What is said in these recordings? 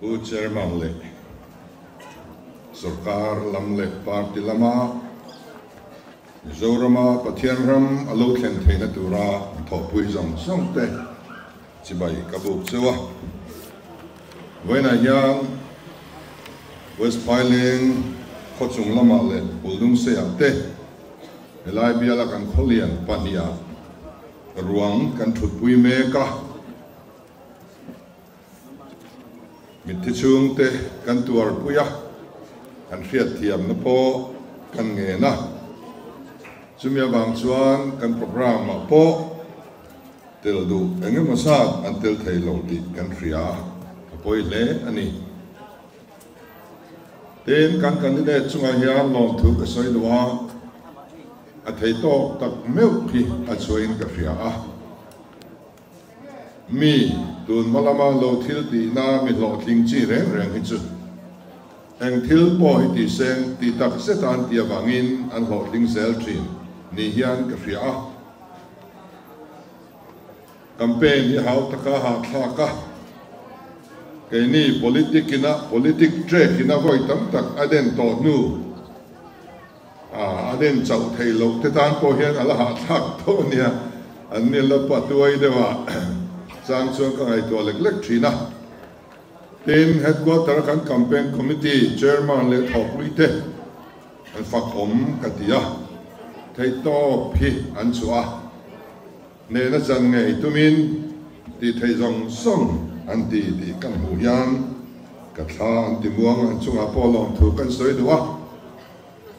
Pu Chairman leh Sorkar lam leh Party lama Mizorama Pathian ram a lo thlen theihna tura thawhpui zawng zawng te chibai ka buk cheu a. Vawiinah hian West Phaileng khaw chung lamah leh Puldungseiah te helai biala kan khawlian pahniha ruang kan thutpui mek a. Mitthi chhungte kan tuarpui a, kan hriatthiamna pawh kan ngen a. Chumi avang chuan kan programme-ah pawh tel duh eng emaw zat an tel thei lo tih kan hria a, a pawi hle a ni. Tin, kan candidate chungah hian lawmthu ka sawi duh a, a thei tawk tak meuh hi a chhuahin ka hria a. Mi, tun hma lama lo thil tihna mi hlawhtling chi reng reng hi chu eng thil pawh hi tih seng tih tak zeta an tih avangin an hlawhtling zel thin ni hian ka hria a. Campaign hi hau taka hahthlak a, keini politic ina politic track ina vawi tam tak a den tawh hnu, A den chauh thei loh te tan pawh hian a la hahthlak tho a nia, an ni la pa tuai deuh a chang chuan ka ngaihtuah lek lek thin a. Tin, Headquarter a kan Campaign Committee Chairman leh thawhpui te an fakawm ka ti a, theihtawp hi an chhuah a. Hnehna chan ngei tumin tih theih zawng zawng an ti tih kan hmuh hian ka thla an ti muang an chungah pawh lawmthu kan sawi duh a.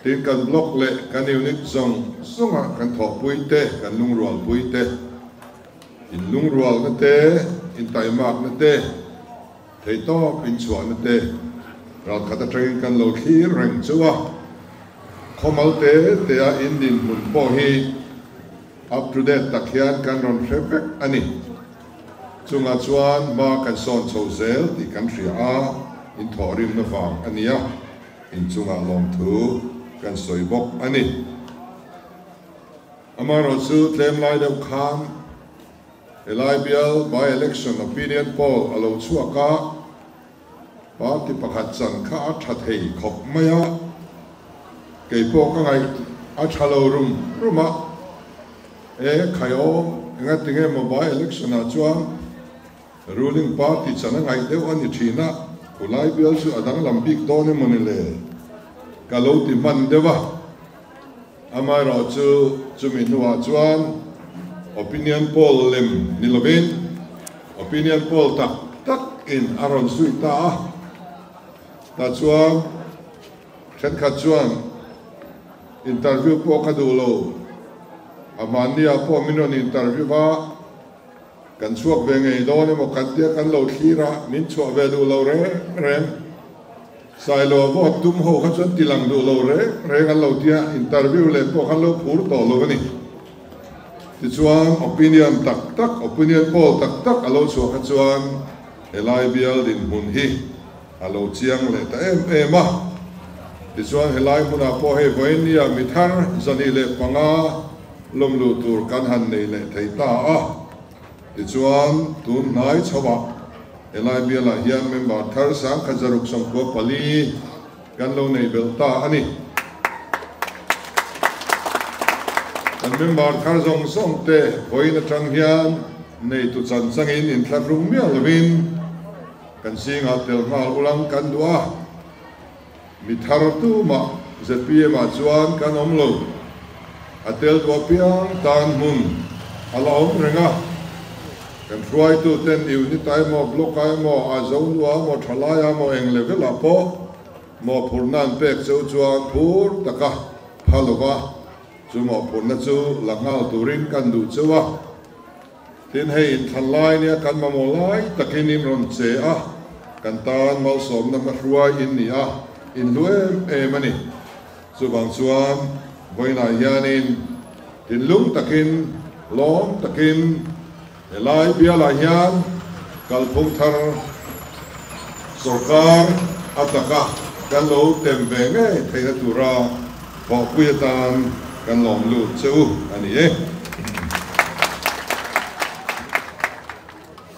Tin kan block leh kan unit zawng zawngah kan thawhpui te, kan lungrualpui te, inlungrualna te, intaimakna te, theihtawp inchhuahna te ralkhat atangin kan lo thlir reng chu a. Khawmal te tea in dinhmun pawh hi Up to date tak hian kan rawn hre vek a ni. Chungah chuan hma kan sawn chho zel tih kan hria a, in thawhrimna vang a nia, in chungah lawmthu kan sawi bawk a ni. Amaherawhchu tlem lai deuh khan helai bial by-election opinion poll a lo chhuak a, Party pakhat chan kha a tha thei khawp mai a, kei pawh ka ngaih a tha lo rum rum a, e khai aw, engati nge maw by election ah chuan ruling party chan a ngaih deuh a ni thin a, khulai bial chu a danglam bik dawn emaw ni le ka lo ti hman deuh a, amaherawhchu chumi hnuah chuan opinion poll lem ni lovin Opinion poll tak tak in a rawn zui ta a, tah chuan thenkhat chuan interview pawh ka duh lo, a mahniah pawh min rawn interview a, kan chhuak ve ngei dawn emaw kan tia kan lo thlir a, min chhuah ve duh lo reng reng. Sailo vote tum ho kha chuan tilang duh lo reng reng an lo tia, interview leh pawh khan lo phur tawh lo a ni. Tichuan opinion tak tak, opinion poll tak tak a lo chhuah kha chuan helai bial dinhmun hi a lo chiang leh ta em em a. Tichuan helai hmunah pawh hei vawinia mi thar 25 lawmluh tur kan han nei leh thei ta a. Tichuan tun hnai chhoah helai bialah hian member thar 1694 Kan lo nei belh ta a ni. Kan member thar zawng zawng te vawiin atang hian neitu chan changin inthlahrung miah lovin kan zingah tel nghal ulang kan duh a. Mi thar tumah zpm ah chuan kan awm lo. A tel duh apiang tan hmun a la awm reng a. Kan hruaitu ten unit ah emaw, block ah emaw, a zonu ah emaw, thalai ah emaw eng level ah pawh mawhphurhna an pek cheu chuan phur taka pha lova chu mawhphurhna chu la nghal turin kan duh cheu a. Tin hei inthlan lai nia kan mamawh lai takin in rawn che a, kan tan malsawmna hmahruai in ni a, in hlu em em a ni. Chuvang chuan vawiinah hianin thinlung takin, lawm takin helai bialah hian kalphung thar sorkar a taka kan lo tem ve ngei theihna tura thawhpui atan kan lawm lut che u a ni e.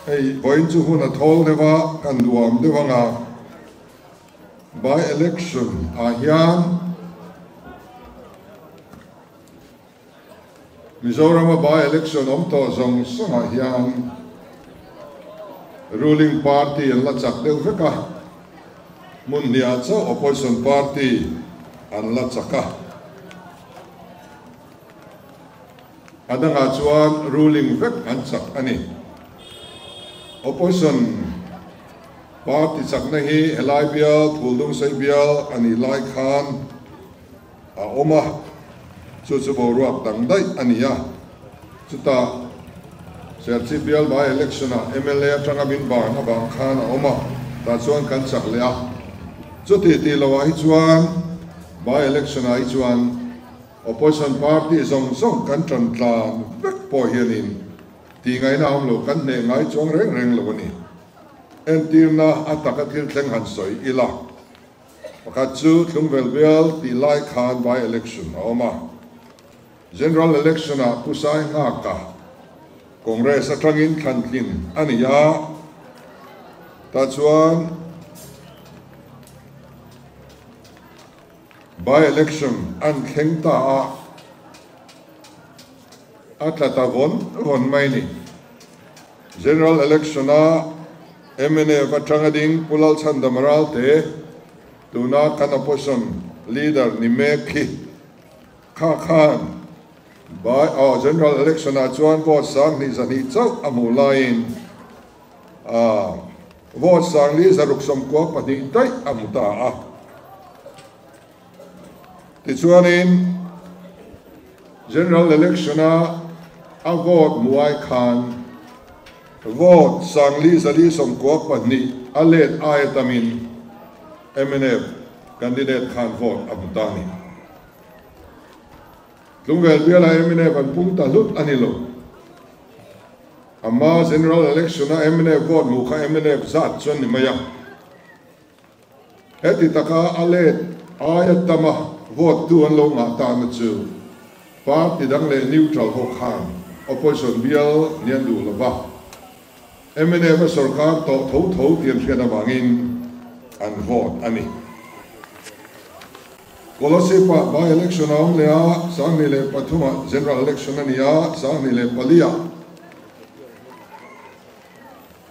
Hei vawiin chu hun a thawl deuh a, kan duam deuh ang a, by election ah hian Mizoram a by election awm tawh zawng zawng ah hian ruling party an la chak deuh vek a, hmun hnih ah chauh opposition party an la chak a. A dangah chuan ruling vek an chak a ni. Opposition party chakna hi helai bial Phuldungsei bial a nih lai khan a awm a, chu chu boruak dang daih a ni a. Chutah Serchhip bial by election ah mla atanga min ban avang khan a awm a, tah chuan kan chak leh a. Chuti tih loah hi chuan by election ah hi chuan Opposition party zawng zawng kan tan tlan vek pawh hianin tih ngaihna awm lo, kan hneh ngai chuang reng reng lo a ni. Entirna a taka thil thleng han sawi ila, pakhat chu Tlungvel bial tih lai khan by election a awm a, General election ah Pu Sai Nghaka Congress atangin thlan tlin a ni a, tah chuan By election an thleng ta a, a tla ta vawn vawn mai ni. General election a mnf atanga ding Pu Lalchhandam Ralte tuna kan opposition leader ni mek khi kha khan by oh general election ah chuan vote 20,000 zahnih chauh a hmuh laiin a Vote 4,692 daih a hmu ta a. Tichuanin General Election-a a vote hmu ai khan vote 4,492 a let aia tamin mnf candidate khan vote a hmu ta a ni. Tlungvel biala mnf an pung ta hlut a ni lo. Ama General Election a mnf vote hmuh kha mnf zat chuan ni mai a. Heti taka a let aia tama vote tu an lo ngah tana chu party dang leh neutral ho khan opposition bial ni an duh lova. Mnf a sorkar tawh tho tho tih an hriat avangin an vote a ni. Kolasib-ah by-election a awm leh a, 2003-ah general election a ni a, 2004-ah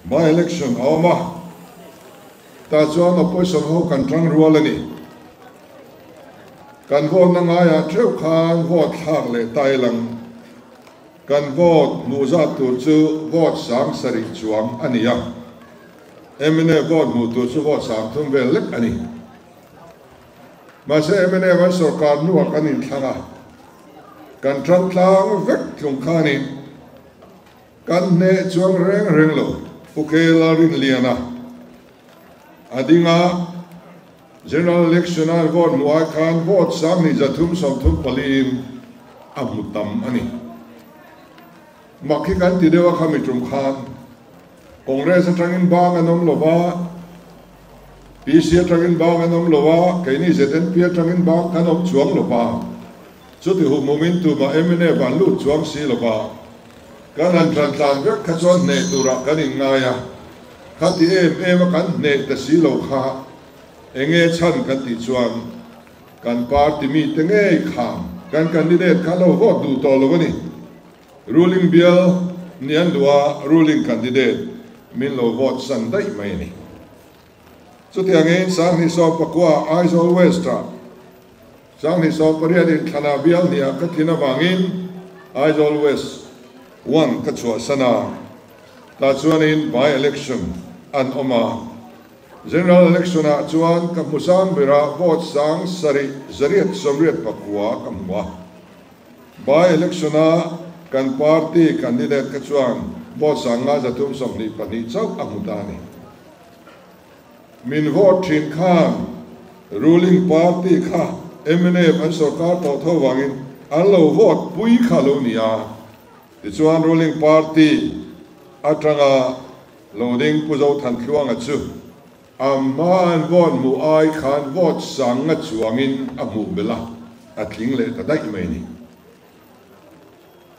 by-election a awm a, tah chuan opposition ho kan tang rual a ni. Kan vote na ngaiah theuh khan vote thlak leh ta ilang. Kan vote hmuh zat tur chu vote 7,000 chuang a ni a, mnf vote hmuh tur chu vote 3,000 vel lek a ni. Mahse mnf an sorkar hnuah kan inthlang a, kan tan tlang vek tlung khanin kan hneh chuang reng reng lo. Pu Kela Rinliana a ding a, General Election a vote hmuh ai khan vote 2,334-in a hmu tam a ni. Mak hi kan ti deuh a khami tum khan Congress atangin bang an awm lova, PC atangin bang an awm lova, keini ZNP atangin bang kan awm chuang lova, chuti humhumin tumah mnf an lut chuang si lova, kan han tlan tlan vek kha chuan hneh turah kan inngai a, khati em em a kan hneh ta si lo kha enge chhan kan tih chuan kan party mite ngei khan kan candidate kha lo vote duh tawh lo a ni. Ruling bial ni an duh a, ruling candidate min lo vote san daih mai a ni. Chutiangin 2019 Aizawl West-ah 2018 inthlanah bial hniah ka thin avangin Aizawl West 1 ka chhuahsan a, tah chuanin by election an awm a. General election-ah chuan ka hmu sang berah vote 7,889 ka hmu a. By election-a kan party candidate kha chuan vote 5,322 chauh a hmu ta a ni. Min vote thin khan ruling party kha mnf an sorkar tawh tho vangin an lo vote pui kha lo ni a. Tichuan ruling party atanga lo ding Pu Zothantluanga chu a hma an vote hmuh ai khan vote 500 chuangin a hmuh belh a, a tling leh ta daih mai ni.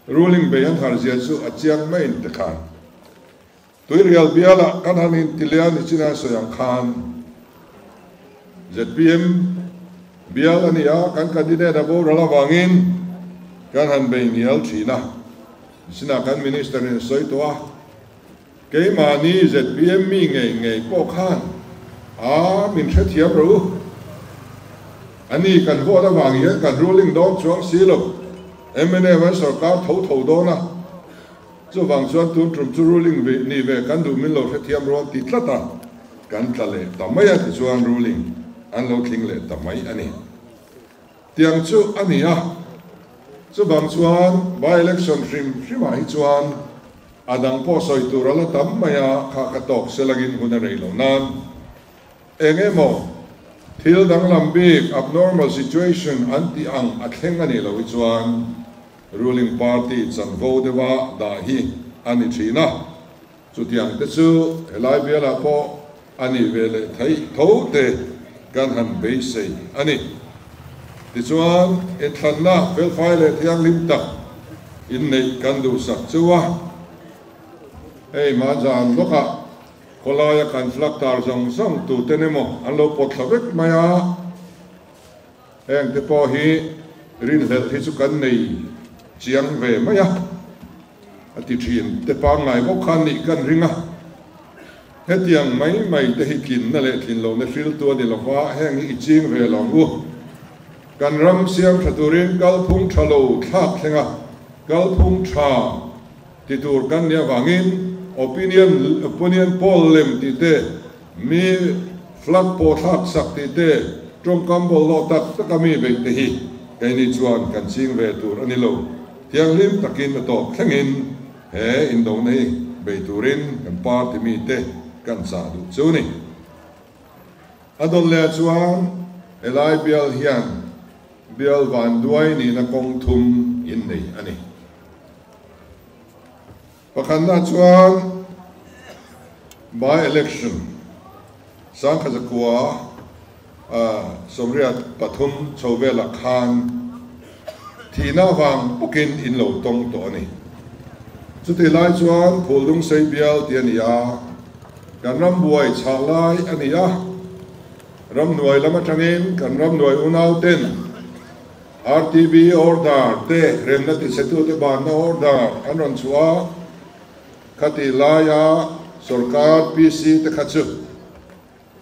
Ruling bei an har zia chu a chiang maiin te khan. Tuirial bialah kan han inti leh a ni chin a sawi ang khan zpm bial a ni a, kan candidate a boral avangin kan han bei ngial thin a. Nichinah kan Minister in a sawi tawh a, keimahni zpm mi ngei ngei pawh khan a min hrethiam rawh u. A ni kan vote avang hian kan ruling dawn chuang si lo, mnf an sorkar tho tho dawn a. Chuvang chuan tun tum chu ruling ve ni ve kan duh min lo hrethiam rual ti tlat a, kan tla leh ta mai a tichuan ruling an lo tling leh ta mai a ni. Tiang chu a ni a, chuvang chuan by election hrim hrimah hi chuan a dang pawh sawi tur a la tam mai a, kha ka tawk selangin hun a rei lo nan eng emaw thil danglam bik abnormal situation an tih ang a thleng a nih loh hi chuan Ruling party chanvo deuha dah hi a ni thin a, chutiang te chu helai bialah pawh a nih ve leh theih tho te kan han beisei a ni. Tichuan, inthlanna felfai leh thianghlim tak inneih kan duhsak chu a, hei hmanzan lawkah khawlaia kan flag tar zawng zawng tuten emaw an lo pawt thla vek mai a, Heng te pawh hi rinhlelh hi chu kan nei chiang ve mai a, a ti thin. Te pangngai bawk khan nih kan ring a, hetiang mai mai te hi tlinna leh tlin lohna hriltu a ni lo va, heng hi i ching ve lo ang u. Kan ram siam tha turin kalphung tha lo thlak thleng a, kalphung tha ti tur kan nih avangin opinion opinion poll lem tih te, Mi flag pawh thlak sak tih te, tawngkam bawlhhlawh tak taka mi beih te hi keini chuan kan ching ve tur a ni lo. Thianghlim takin a tawp thlengin he indona hi bei turin kan party mite kan chah duh chu ni. A dawn leh chuan helai bial hian bial vanduai nihna kawng thum innei a ni. Pakhatna chuan by election Sangkhazakua 83 chho velah khan thihna avang bawkin in lo tawng tawh a ni. Chutih lai chuan Phuldung sei bial tih a ni a, kan ram buai chhah lai a ni a, ramhnuai lam atangin kan ramhnuai unauten RTB order te remna tichhetute banna order an rawn chhuah a, khatih laia sorkar PC te kha chu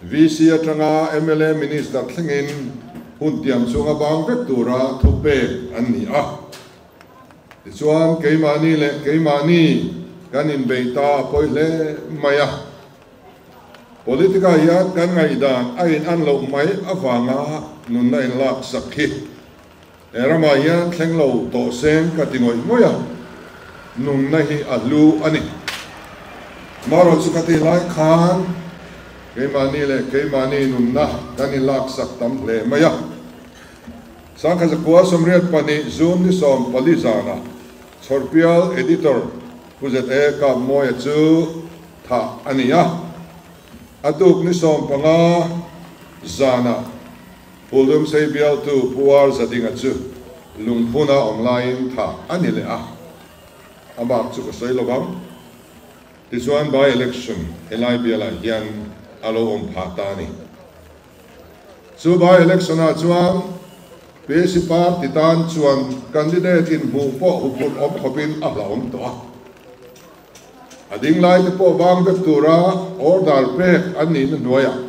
VC atanga mla Minister thlengin hun tiam chhunga bang vek tura thupek an ni a. Tichuan keimahni leh keimahni kan inbeih ta a pawi hle mai a. Politica hian kan ngaihdan a in an loh mai avanga nunna in lak sak hi he ramah hian thleng lo tawh seng ka ti ngawih ngawih a, nunna hi a hlu a ni. Marawh chu ka tih lai khan keimahni leh keimahni nunna kan in lak sak tam hle mai a. 1982 June ni 14 zanah Chhawrpial Editor Pu ZA Kapmawia chu Thah a ni a, a tuk ni 15 zanah Phuldungsei bialtu Pu R Zadinga chu lungphuna awm laiin thah a ni leh a, a bak chu ka sawi lo vang. Tichuan by election helai bialah hian a lo awm phah ta a ni. Chu by election ah chuan PC party tan chuan candidate inhmuh pawh huphurh awm khawpin a hlauhawm tawh a. A ding lai te pawh vang vek tura order pek an nihna hnuaiah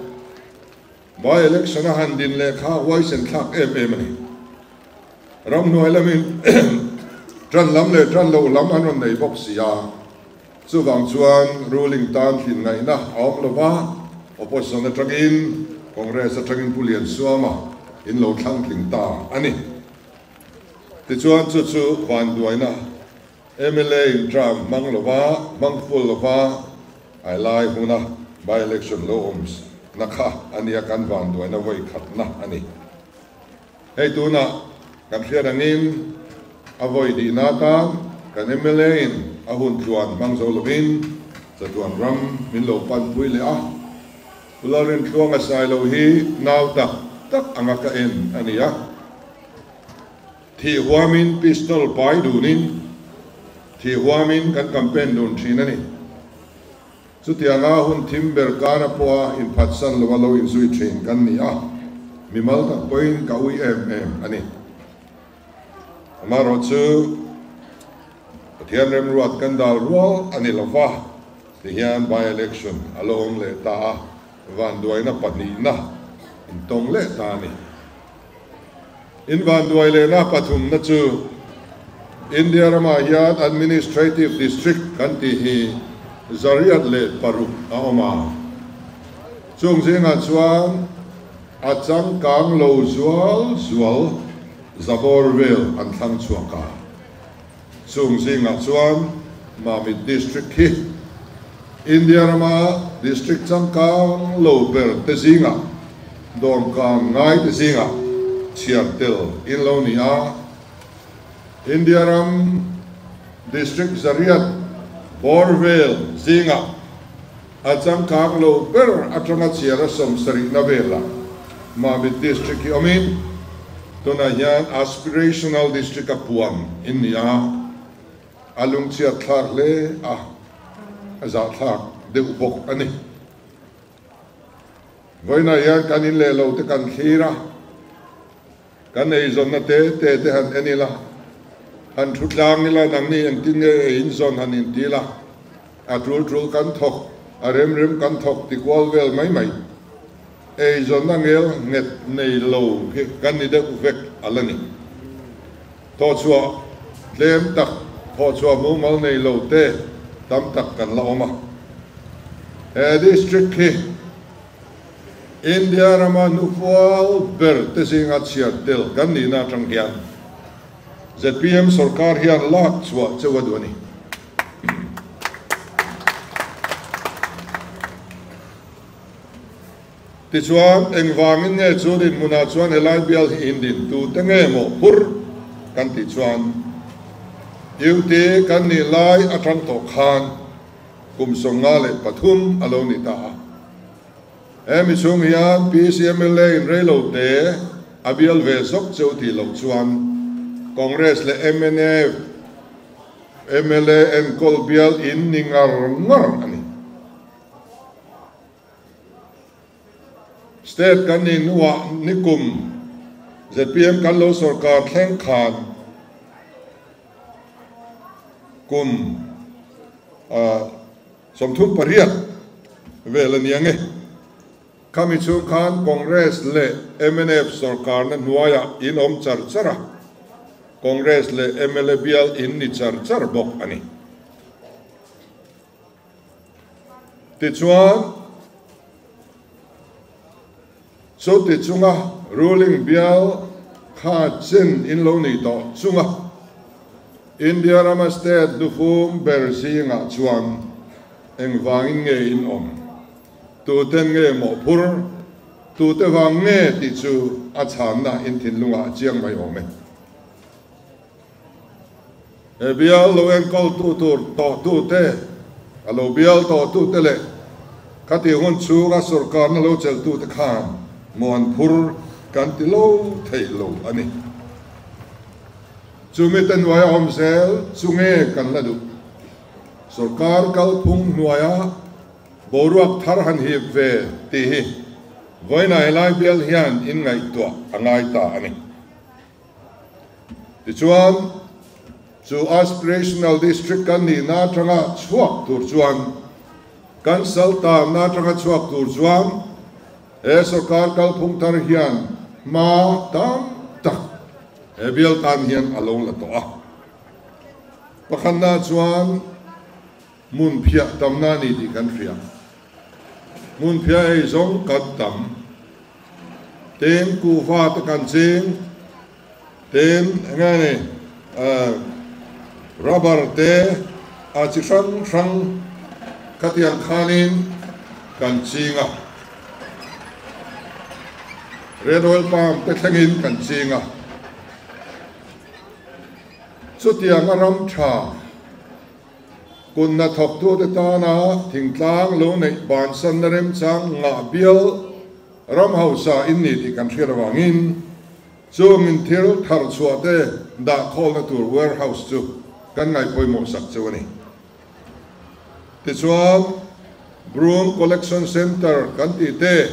by election a han din leh kha huaisen thlak em em a ni. Ramhnuai lamin tan lam leh tan loh lam an rawn nei bawk si a, chuvang chuan ruling tan tlin ngaihna a awm lo va, opposition atangin Congress atangin Pu Liansuama in lo thlang tling ta a ni. Tichuan chu chu vanduaina Mla in term hmang lova, hmang full lova ai lai huna by election lo awm na kha a nia kan vanduaina vawi khatna a ni. Hei tunah kan hriat angin a vawi dihna atan kan mla in a hun tluan hmang zo lovin chatuan ram min lo panpui leh a, Pu Lalrintluanga Sailo hi nau tak tak anga ka en a ni a. Thih huamin pistol pai dunin, thih huamin kan campaign dun thin a ni. Chutianga hun thim ber kara pawha inphatsan lova lo inzui thin kan ni a, mimal tak pawhin ka ui em em a ni. Amaherawhchu, Pathian remruat kan dal rual a ni lova, tihian by-election a lo awm leh ta a, vanduaina pahnihna intawng leh ta a ni. In vanduai lehna pathumna chu India ramah hian Administrative District kan tih hi 106 a awm a. Chung zingah chuan a changkang lo zual zual zabawr vel an thlang chhuak a. Chung zingah chuan Mamit District hi India rama district changkang lo ber te zingah dawmkang ngai te zingah chhiar tel in lo ni a. India ram district 100 bawr vel zingah a changkang lo ber atanga chhiar a 70na velah Mamit District hi awmin tunah hian Aspirational District a puan in ni a, a lungchhiat thlak hle a, a zahthlak deuh bawk a ni. Vawiinah hian kan in leh lo te kan thlir a, kan eizawnna te te te han en ila, han thu tlang ila, nangni engtin nge ei inzawn han inti ila, a tul tul kan thawk, a rem rem kan thawk ti kual vel mai mai. Eizawnna ngel nghet nei lo hi kan ni deuh vek a la ni. Thawhchhuah tlem tak, thawhchhuah mumal nei lo te tam tak kan la awm a. He district hi India rama hnufual ber te zinga chhiar tel kan nihna atang hian zpm sorkar hian lak chhuah cheu a duh a ni. Tichuan, engvangin nge chu dinhmunah chuan helai bial hi in din tu te nge maw phur kan tih chuan duty kan nih lai atang tawh khan kum 53 a lo ni ta a. He mi chhung hian PCMLA in reilo te a bial ve zawk cheu tih loh chuan Congress leh mnf mla enkawl bial in ni ngar ngar a ni. State kan nih hnuah nikum zpm kan lo sorkar thleng khan kum 38 vel a ni ang e. Khami chhung khan Congress leh mnf sorkarna hnuaiah in awm char char a, Congress leh mla bial in ni char char bawk a ni. Tichuan, chuti chunga ruling bial kha chin in lo nih tawh chunga India rama state hnufum ber zingah chuan engvangin nge in awm, tuten nge mawhphur, tute vang nge tih chu a chhanna in thinlungah a chiang mai awm e. He bial lo enkawltu tur tawhtute, a lo bial tawhtute leh khatih hun chhunga sorkarna lo chelhtute khan muanphur kan ti lo thei lo a ni. Chumi te hnuaia awm zel chu nge kan la duh? Sorkar kalphung hnuaia boruak thar han hip ve tih hi vawiinah helai bial hian inngaihtuah a ngai ta a ni. Tichuan, chu Aspirational District kan nihna atanga chhuak tur chuan, kan saltanna atanga chhuak tur chuan he sorkar kalphung thar hian hma tam tak he bial tan hian a lo la tawh a. Pakhatna chuan hmun phiah tamna a ni tih kan hria. Hmun phiah ei zawng kan tam. Tin, kuhva te kan ching, tin eng nge ni rubber te a chi hrang hrang khatiang khanin kan ching a, red oil palm te thlengin kan ching a, chutianga ram tha Kun hnathawktute tana thingtlang lo neih bansanna remchang ngah bial ram hausa in ni tih kan hriat avangin chung in thil thar chhuah te dah khawlna tur warehouse chu kan ngaih pawimawh sak cheu a ni. Tichuan. Broom Collection Centre kan tih te,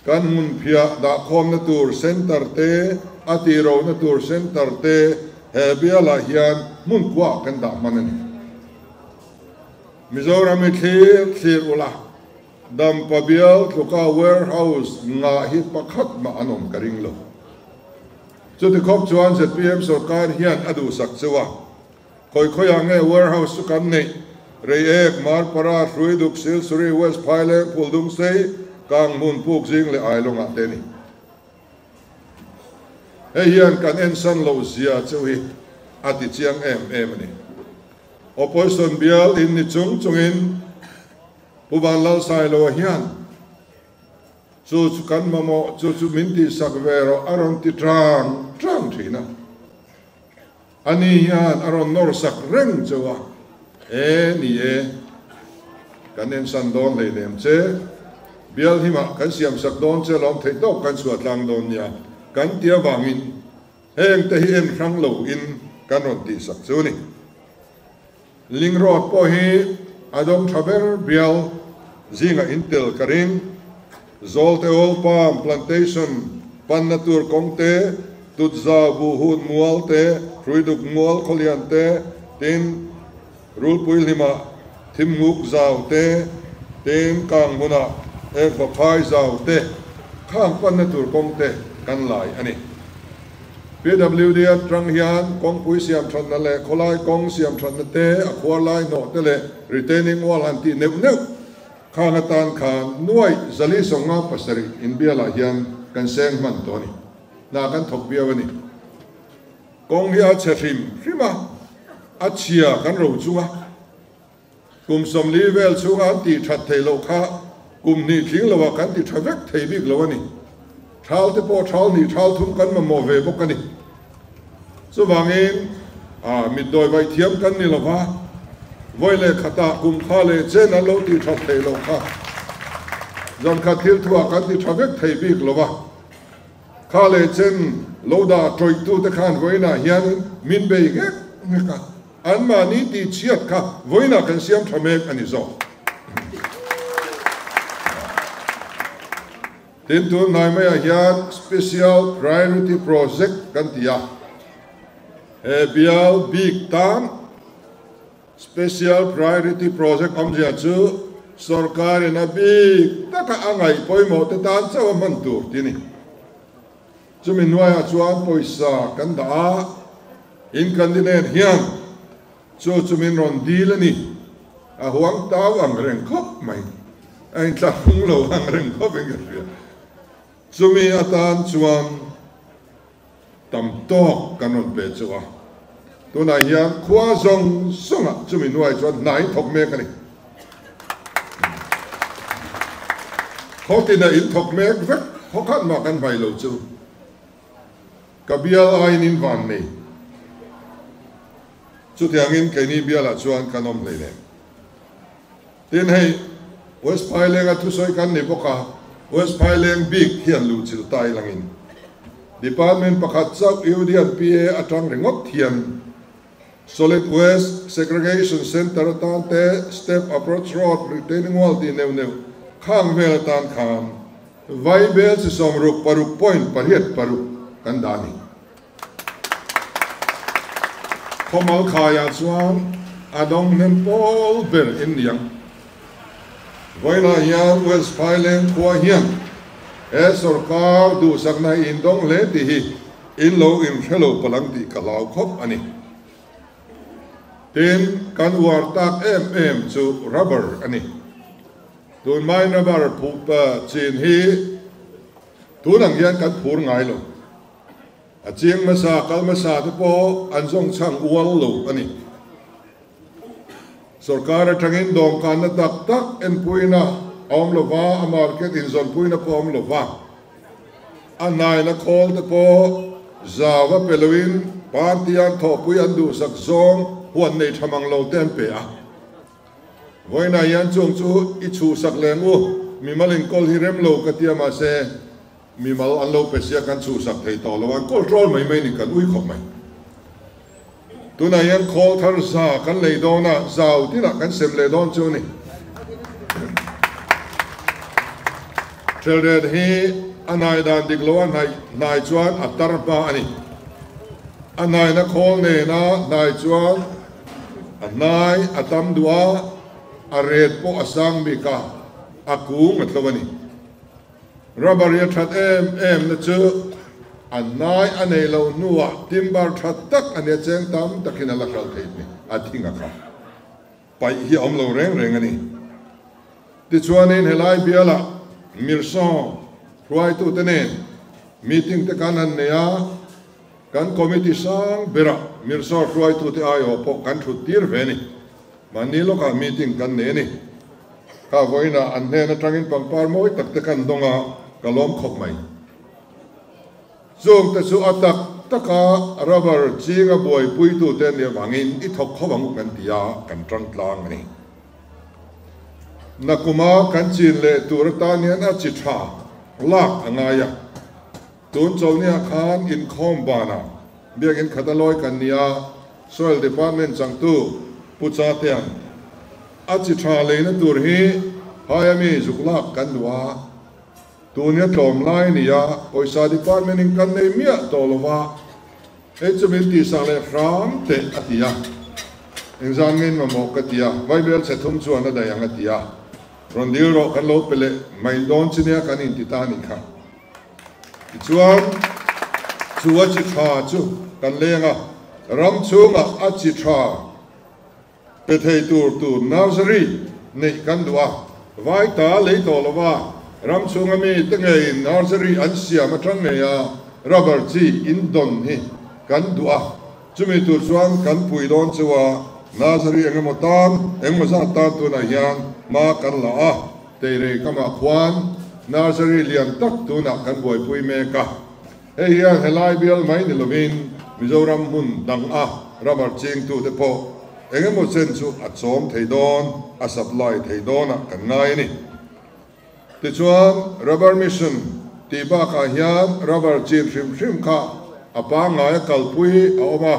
kan hmunphiah dahkhawmna tur centre te, a tihrohna tur centre te he bialah hian hmun kuah kan dah hman a ni. Mizoram hi thlir thlir ula, Dampa bial tluka warehouse ngah hi pakhat mah an awm ka ring lo. Chuti khawp chuan zpm sorkar hian a duhsak cheu a, khawi khawiah nge warehouse chu kan neih? Reiek, Marpara, Hruiduk, Silsuri, West Phaileng, Phuldungsei, Kanghmun, Pukzing leh Ailawngah te a ni. Hei hian kan ensan loh zia cheu hi a ti chiang em em a ni. Opposition bial in ni chung chungin Pu Vanlalsailoa hian chu chu kan mamawh, chu chu min tihsak ve rawh a rawn ti tang tang thin a. Ani hian a rawn nawr sak reng cheu a, E ni e, kan ensan dawn hleinem che, bial himah kan siam sak dawn che lawm theih tawk kan chhuah tlang dawn nia kan ti avangin heng te hi en hrang lo in kan rawn tihsak chu a ni. Ling road pawh hi a dawng tha ber bial zingah in tel ka ring. Zawlte Oil Palm Plantation panna tur kawng te, Tutza Buhun mual te, Hruiduk mual khawlian te, tin Rulpui hlimah Thimnguk zau te, tin Kanghmunah Ekvaphai zau te khang panna tur kawng te kan lai a ni. PWD atang hian kawngpui siam thatna leh khawlai kawng siam thatna te, a khuar lai hnawh te leh retaining wall han tih neuh neuh khang atan khan nuai 457 inbialah hian kan seng hman tawh a ni. Hna kan thawk viau a ni. Kawng hi a chhe hrim hrim a, a chhia kan ro chung a. Kum 40 vel chhunga an tih that theih loh kha kum hnih tling loah kan ti tha vek thei bik lo a ni. Thal te pawh thal hnih thal thum kan mamawh ve bawk a ni. Chuvangin mitdawi vaih thiam kan ni lova, vawi leh khatah kum kha leh chen an lo tih that theih loh kha zan khat thil thuah kan ti tha vek thei bik lova. Kha leh chen lo dah tawih tute khan vawiinah hian min bei nghek nghek a. Anmahni tih chhiat kha vawiinah kan siam tha mek a ni zawk. Tin, tun hnai maiah hian Special Priority Project kan ti a, he bial bik tan Special Priority Project awmzia chu sorkarin a bik taka a ngaih pawimawh te tan chauh a hman tur ti a ni. Chumi hnuaiah chuan pawisa kan dah a, in kan ni nen hian chu chu min rawn dil a ni. A huang tau ang reng khawp mai, a inthlahrung lo ang reng khawp in ka hria. Chumi atan chuan tam tawk kan rawn pe chu a, tunah hian khua zawng zawngah chumi hnuaiah chuan hna in thawk mek a ni. Khaw tina in thawk mek vek khaw khat mah kan hmai lo chu ka bial aiin in van nei. Chutiangin keini bialah chuan kan awm hlei leh. Tin hei West Phailenga thusawi kan ni bawk a, West Phaileng bik hian luhchilh ta ilangin Department pakhat chauh Union PA atang ringawt hian Solid Waste Segregation Centre atan te, Step Approach Road Retaining Wall tih neuh neuh khang vel atan khan Vaibel chi 66 point 86 kan dah a ni. Khawmal khaiah chuan a dawng hnem pawl ber in niang. Vawilah hian West Phaileng khua hian he sorkar duhsakna hi in dawng hle tih hi In lo in hre lo palang tih ka hlau khawp a ni. Tin, kan uar tak em em chu rubber a ni. Tunmai rubber phuh chin hi tun ang hian kan phur ngai lo. A ching hmasa, kal hmasa te pawh an zawng chhang ual lo a ni. Sorkar atangin dawmkanna tak tak enpuina a awm lova, a market inzawnpuina pawh a awm lova. A hnaina khawl te pawh zau a pe loin party an thawhpui an duhsak zawng huan nei tha mang lo te an pe a. Vawiinah hian chung chu i chhuhsak leng u, mimal inkawl hi rem lo ka tia mahse mimal an lo pe sia kan chhuhsak thei tawh lo a, an kawl trawl mai mai ni kan ui khawp mai. Tunah hian khawl thar za kan lei dawn a, zau tinah kan sem leh dawn chu a ni. Thelret hi a hnai dan dik lo a hnaih hnai chuan a tar hma a ni. A hnaina khawl nena hnai chuan a hnai a tam duh a, a ret pawh a sang bik a, a kung a tlo a ni. Rubber hi a that em em na chu a hnai a neih loh hnuah timber tha tak a nia cheng tam takin a la hralh theih ni a thing a kha. Paih hi a awm lo reng reng a ni. Tichuanin helai bialah Mirsaw hruaitute nen meeting te kan han nei a, kan committee sang berah Mirsaw hruaitute aiawh pawh kan thut tir ve a ni. Mahni lawkah meeting kan nei a ni. Kha vawiinah an hnen atangin pangpar mawi tak te kan dawng a, ka lawm khawp mai. Chungte chu a tak taka rubber chinga buaipuitute an nih avangin i thawk khawp ang u kan ti a, kan tang tlang a ni. Nakuma kan chin leh tur atan hian a chi tha lak a ngai a. Tun chawlhniah khan inkhawm banah biakinn khat a lawi kan ni a, Soil Department changtu Pu Chatea'n a chi tha leina tur hi phaia mi zuk lak kan duh a, Tunia tlawm lai a ni a, pawisa department in kan nei miah tawh lo va, hei chu min tihsak leh hram teh a ti a. Engzan nge in mamawh ka ti a, Vaibel chhe thum chuan a daih ang a ti a, rawn dil rawh kan lo pe leh mai dawn chi nia kan inti ta a nih kha. Tichuan, chu a chi tha chu kan leng a, ram chhungah a chi tha Pe thei tur tur nursery neih kan duh a, vai ta lei tawh lova ram chhunga mi te ngeiin nursery an siam atang ngeia rubber chi in dawn hi kan duh a, chumi tur chuan kan pui dawn chu a, nursery engemaw tan engemaw zat tan tunah hian hma kan la a, Teirei kamah khuan nursery lian tak tunah kan buaipui mek a. Hei hian helai bial mai ni lovin Mizoram hmun dang a rubber chingtute pawh eng emaw chen chu a chawm thei dawn, a supply thei dawnah kan ngai a ni. Tichuan, Rubber Mission tih bakah hian rubber chin hrim hrim kha a pangngaia kalpui a awm a,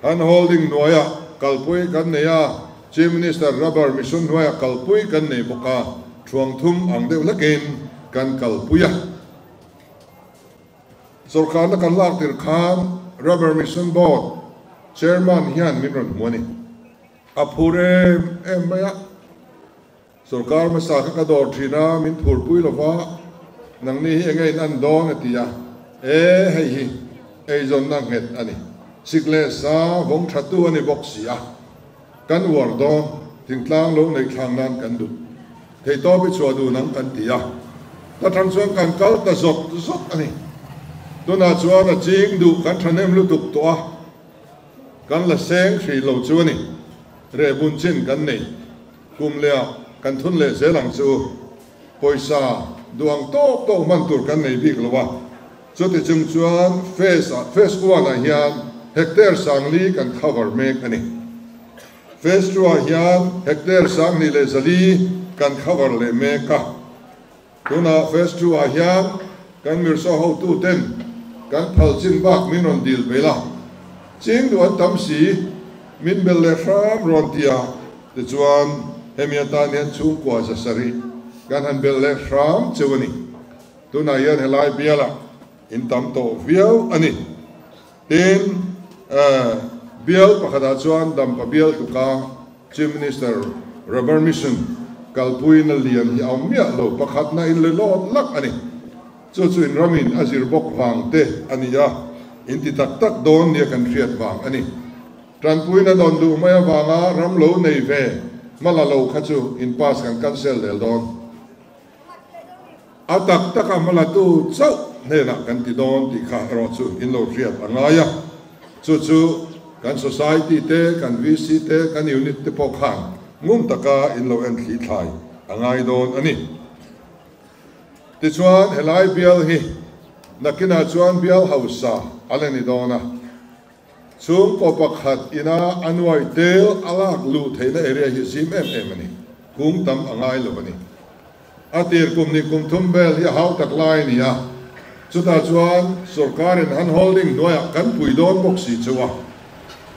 hand holding hnuaiah kalpui kan nei a, Chief Minister Rubber Mission hnuaiah kalpui kan nei bawk a, thuang thum ang deuh hlekin kan kalpui a. Sorkarna kan lak tir khan Rubber Mission Board Chairman hian min rawn hmu a ni. A phur em em mai a. Sorkar hmasa kha ka dawr thin a, min phurpui lo va, nangni hi enge in an dawn a ti a. E, hei hi eizawnna nghet a ni. Sik leh sa vawng tha tu a ni bawk si a. Kan uar dawn, thingtlang lo neih thlang nan kan duh. Theihtawp i chhuah dun ang kan ti a, ta tang chuan kan kal ta zawt zawt a ni. Tunah chuan a ching duh kan thahnem lutuk tawh a, kan la seng hrih lo chu a ni. Reh bun chin kan nei, kum lehah kan thun leh zel ang chu. Pawisa duh ang tawk tawk hman tur kan nei bik lo a, chuti chung chuan phase ah phase one ah hian hectare sangli kan cover mek a ni. Phase two ah hian hectare 2400 kan cover leh mek a, tunah phase two ah hian kan mirsaw hotu ten kan phal chin bak min rawn dil bel a, ching duh an tam si, min bel leh hram rawn ti a, tichuan hemi atan hian chhungkua 700 kan han bel leh hram cheu a ni. Tunah hian helai bialah in tam tawh viau a ni. Tin, bial pakhatah chuan Dampa bial tuka Chief Minister Rubber Mission kalpuina lian hi a awm miah lo, pakhatna in le lawt lak a ni. Chu chu in ramin a zir bawk vang te a ni a, in ti tak tak dawn nia kan hriat vang a ni. Tanpuina dawn duh mai avanga ram lo nei ve hma la lo kha chu in pass kan cancel del dawn. A tak taka hmalatu chauh hnenah kan ti dawn tih kha erawh chu in lo hriat a ngai a. Chu chu kan society te, kan VC te, kan unit te pawh khan ngun taka in lo en thli thlai a ngai dawn a ni. Tichuan helai bial hi nakinah chuan bial hausa a la ni dawn a. Chhungkaw pakhat ina a nuai tel a lak luh theihna area hi zim em em a ni. Kung tam a ngai lo a ni. A tir kum ni kum thum vel hi a hau tak lai a ni a, chutah chuan sorkarin han holding hnuaiah kan pui dawn bawk si cheu a.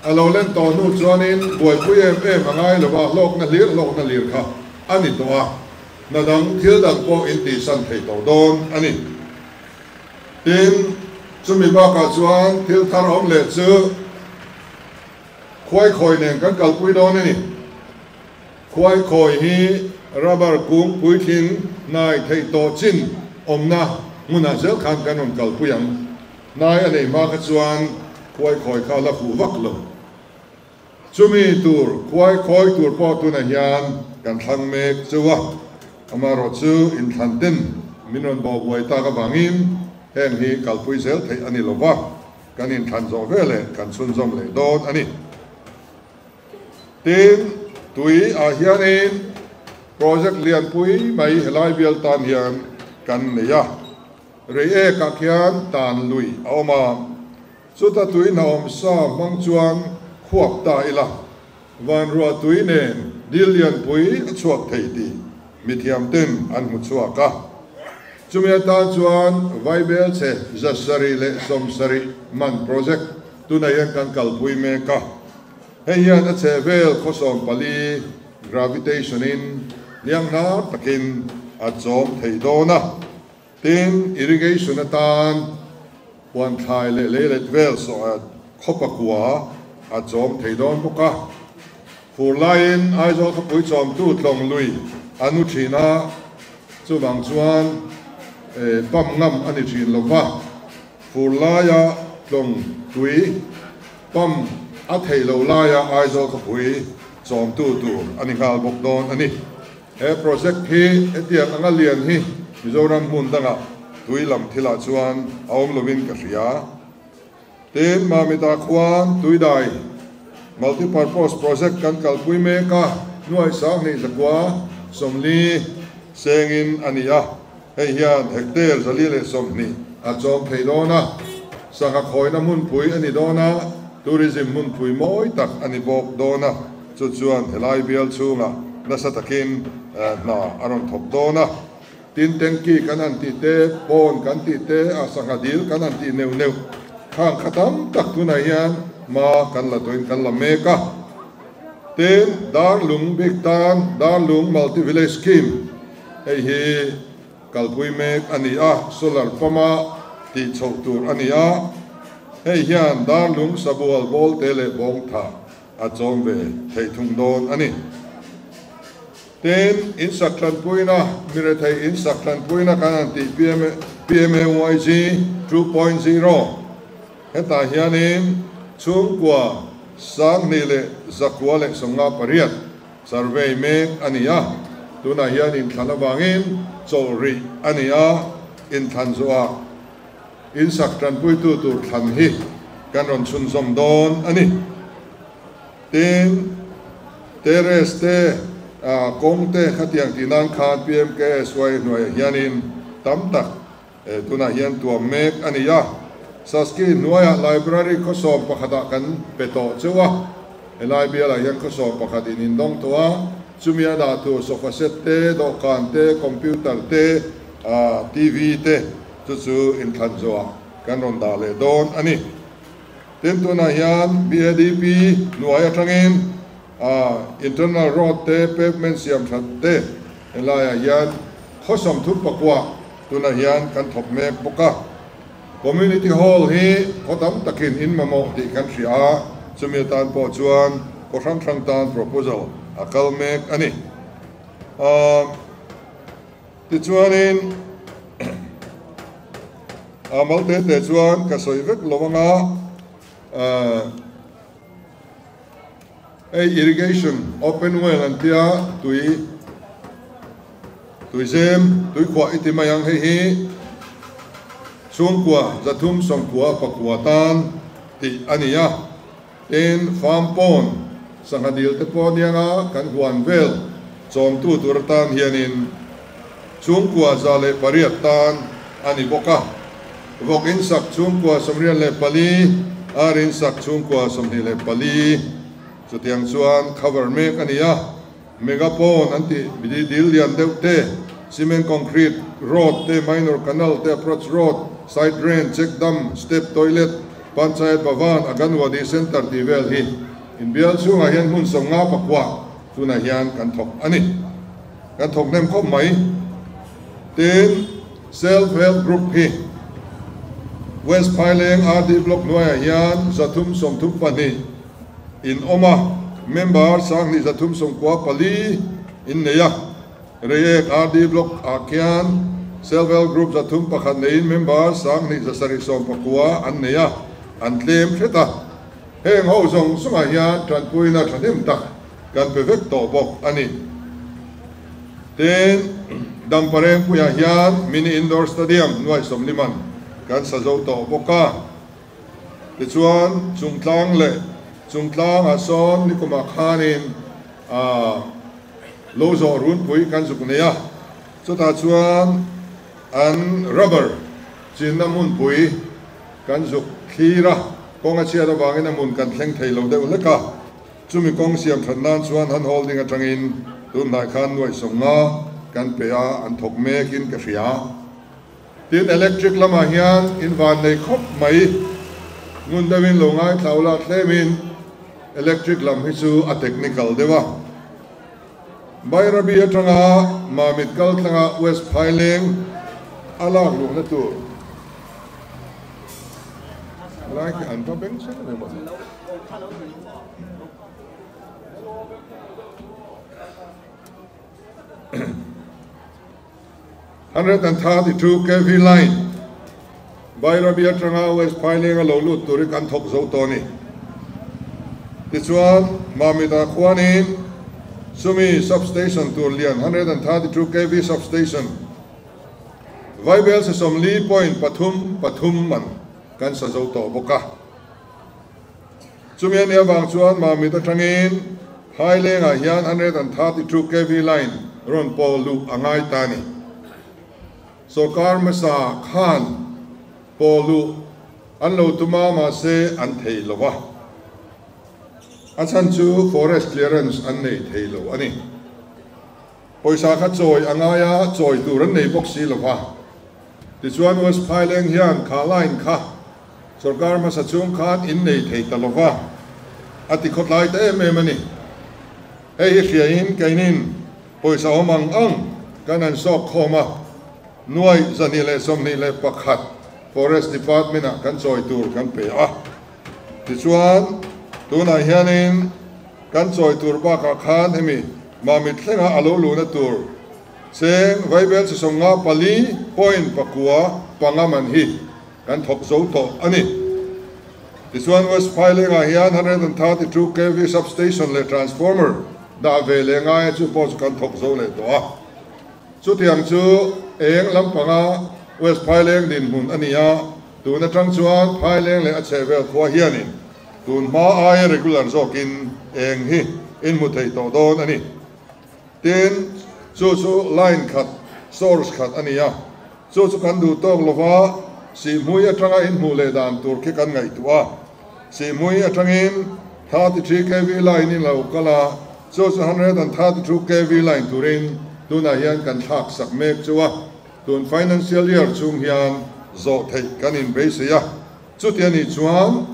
A lo len tawh hnu chuanin buaipui em em a ngai lo a, hlawkna hlir hlawkna lir kha a ni tawh a. Hna dang thil dang pawh in tihsan thei tawh dawn a ni. Tin, chumi bakah chuan thil thar awm leh chu khuaikhawi nen kan kalpui dawn a ni. Khuaikhawi hi rubber kung puitling hnai theih tawh chin awmna hmunah zel khan kan rawn kalpui ang. Hnai a nei hma kha chuan khuaikhawi kha a la fuh vak lo. Chumi tur khuaikhawi tur pawh tunah hian kan thlang mek cheu a, amaherawh chu inthlan ten min rawn bawhbuai tak avangin heng hi kalpui zel theih a ni lo va, kan inthlan zawh veleh kan chhunzawm leh dawn a ni. Tin, tui ah hianin project lianpui mai helai bial tan hian kan nei a, Reiek ah khian tan lui a awm a, chuta tui hna awm sa hmang chuan khuap ta ila, vanruah tui nen dil lianpui a chhuak thei tih mithiam ten an hmu chhuak a. Chumi atan chuan Vaibel chhe 770 man project tunah hian kan kalpui mek a. Hei hian a chhehvel khawsawm pali gravitation in hnianghnar takin a chawm thei dawn a. Tin, irrigation atan huan thlai leh leilet vel sawh khawpa kua a chawm thei dawn bawk a. Fur laiin Aizawl khawpui chawmtu tlawng lui a nu thin a, chuvang chuan pump ngam a ni thin lo va. Fur laia tlawng tui pump a theih loh laia Aizawl khawpui chawmtu tur a ni nghal bawk dawn a ni. He project hi hetiang anga lian hi Mizoram hmun dangah tui lam thilah chuan a awm lovin ka hria. Tin, Mamita khuan tuidai multipurpose project kan kalpui mek a, nuai 2940 sengin a ni a, hei hian hectare 420 a chawm thei dawn a, sangha khawina hmunpui a ni dawn a, tourism hmunpui mawi tak a ni bawk dawn a, chu chuan helai bial chhungah nasa takin hna a rawn thawk dawn a. Tin, tanky kan han tih te, pond kan tih te, a sangha dil kan han tih neuh neuh khang kha tam tak tunah hian hma kan la tawhin kan la mek a. Tin, Darlung bik tan Darlung Multi Village Scheme hei hi kalpui mek a ni a, solar pump-a tih chhoh tur a ni a, hei hian Darlung sabual bawlte leh bawngtha a chawm ve theih thung dawn a ni. Tin, in sak thlanpuina, mi rethei in sak thlanpuina kan han tih PMAYG 2.0 hetah hianin chhungkua 2158 survey mek a ni a, tunah hian inthlan avangin chawlh rih a ni a, inthlan zawhah in sak tanpuitu tur thlan hi kan rawn chhunzawm dawn a ni. Tin, terrace te, kawng te khatiang tih nan khan PMKSY hnuaiah hianin tam tak tunah hian tuam mek a ni a. Saski hnuaiah library khawsawm pakhatah kan pe tawh cheu a, helai bialah hian khawsawm pakhat in indawng tawh a, chumi a dah tur sofa set te, dawhkan te, computer te, TV te chu chu inthlan zawhah kan rawn dah leh dawn a ni. Tin, tunah hian BADP hnuai atangin internal road te, pavement siam that te helaiah hian khawsawm thup pakua tunah hian kan thawk mek bawk a. Community Hall hi khaw tam takin in mamawh tih kan hria a, chumi atan pawh chuan khaw hrang hrang tan proposal a kal mek a ni. Tichuanin a mal te te chuan ka sawi vek lo anga hei irrigation open well an tia tui tuizem tuikhuah i ti mai ang hei hi chhungkua 390 pakua tan tih a ni a. Tin, farm pawn sangha dil te pawh anianga kan huan vel chawmtu tur atan hianin chhungkua 108 tan a ni bawk a. Vawk in sak chhungkua 94, ar in sak chhungkua 24 chutiang chuan cover mek a ni a. Mega pawn an tih dil lian deuh te, cement concrete road te, minor canal te, approach road, side drain, check dam, step toilet, Panchayat Bhavan, Anganwadi Centre tih vel hi inbial chhungah hian hmun 59 tunah hian kan thawk a ni. Kan thawk hnem khawp mai. Tin, Self Help Group hi West Phaileng RD Block hnuaiah hian 332 in awm a, member 2394 in nei a. Reiek RD Block ah khian Self Help Group 301 neiin member 2709 an nei a, an tlem hret a. Heng ho zawng zawngah hian tanpuina thahnem tak kan pe vek tawh bawk a ni. Tin, Damparengpuiah hian Mini Indoor Stadium nuai sawmliman kan sa zo tawh bawk a. Tichuan, Chungtlang leh Chungtlangah sawn nikumah khanin lo zawh runpui kan zuk nei a. Chutah chuan an rubber chinna hmunpui kan zuk thlir a, kawng a chhiat avangin a hmun kan thleng thei lo deuh hlek a. Chumi kawng siam that nan chuan han holding atangin tun hnai khan nuaih sawmnga kan pe a, an thawk mekin ka hria. Tin, electric lamah hian in van nei khawp mai. Ngun deuhin lo ngaithla ula tlemin electric lam hi chu a technical deuh a. Bairabi atanga Mamit kal tlanga West Phaileng a lak luhna tur lai khi an va beng cheng reng maw? 132 kV line Bairabi atanga West Phaileng a lo lut tur hi kan thawk zo tawh a ni. Tichuan, Mamita khuanin chumi substation tur lian 132 kV substation Vaibel sesawmli point pathum pathum man kan sa zo tawh bawk a. Chumi a nih avang chuan Mamit atangin Phailengah hian 132 kV line rawn pawl luh a ngai ta a ni. Sorkar hmasa khan pawl luh an lo tum a mahse an thei lo va. A chhan chu forest clearance an nei thei lo a ni. Pawisa kha chawi a ngai a, chawi tur an nei bawk si lo va. Tichuan West Phaileng hian kha line kha sorkar hmasa chung khan in nei thei ta lo va, a ti khawtlai ta em em a ni. Hei hi hriain keinin pawisa awm ang ang kan han sawk khawm a, nuai 221 Forest Department ah kan chawi tur kan pe a. Tichuan tunah hianin kan chawi tur bakah khan hemi Mamit thlenga a lo luhna tur cheng Vaibel chi 54 point pakua panga man hi kan thawk zo tawh a ni. Tichuan West Phailengah hian 132 kV substation leh transformer dah ve leh ngaia chu pawh chu kan thawk zo leh tawh a. Chutiang chu eng lampanga West Phaileng dinhmun a ni a, tun atang chuan Phaileng leh a chhehvel khua hianin Tun hma aia regular zawkin eng hi in hmu thei tawh dawn a ni. Tin, chu chu line khat, source khat a ni a. Chu chu kan duh tawk lova Sihhmui atanga in hmuh leh dan tur khi kan ngaihtuah a. Sihhmui atangin 33 kv line in lo kal a, chu chu 132 kv line turin tunah hian kan thlak sak mek chu a. Tun financial year chhung hian zawh theih kan inbeisei a. Chuti a nih chuan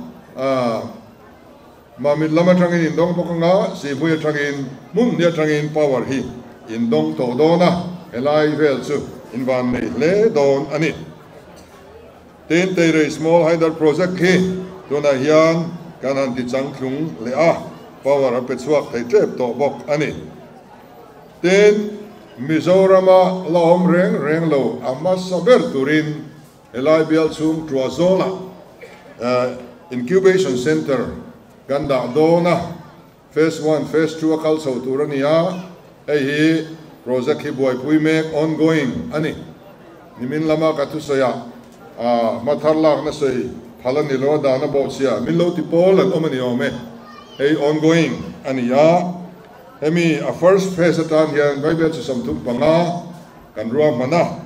Mamit lam atangin in dawng bawk anga, Sihhmui atangin, Hmunhni atangin power hi in dawng tawh dawn a, helai vel chu in van nei hle dawn a ni. Tin, Teirei Small Hydel Project hi tunah hian kan han ti changthlung leh a, power a pe chhuak thei tep tawh bawk a ni. Tin, Mizorama la awm reng reng lo a hmasa ber turin Helai bial chhung Tuazawla Incubation Centre kan dah dawn a, Phase one, Phase two a kal chho tur a ni a, hei hi project hi buaipui mek, ongoing, a ni. Nimin lama ka thusawiah hma thar lakna sawi phal a ni lo a, dan a bawhchhia min lo ti pawl an awm a ni awm e. Hei ongoing a ni a, hemi a first phase atan hian Vaibel chi 35 kan ruahman a.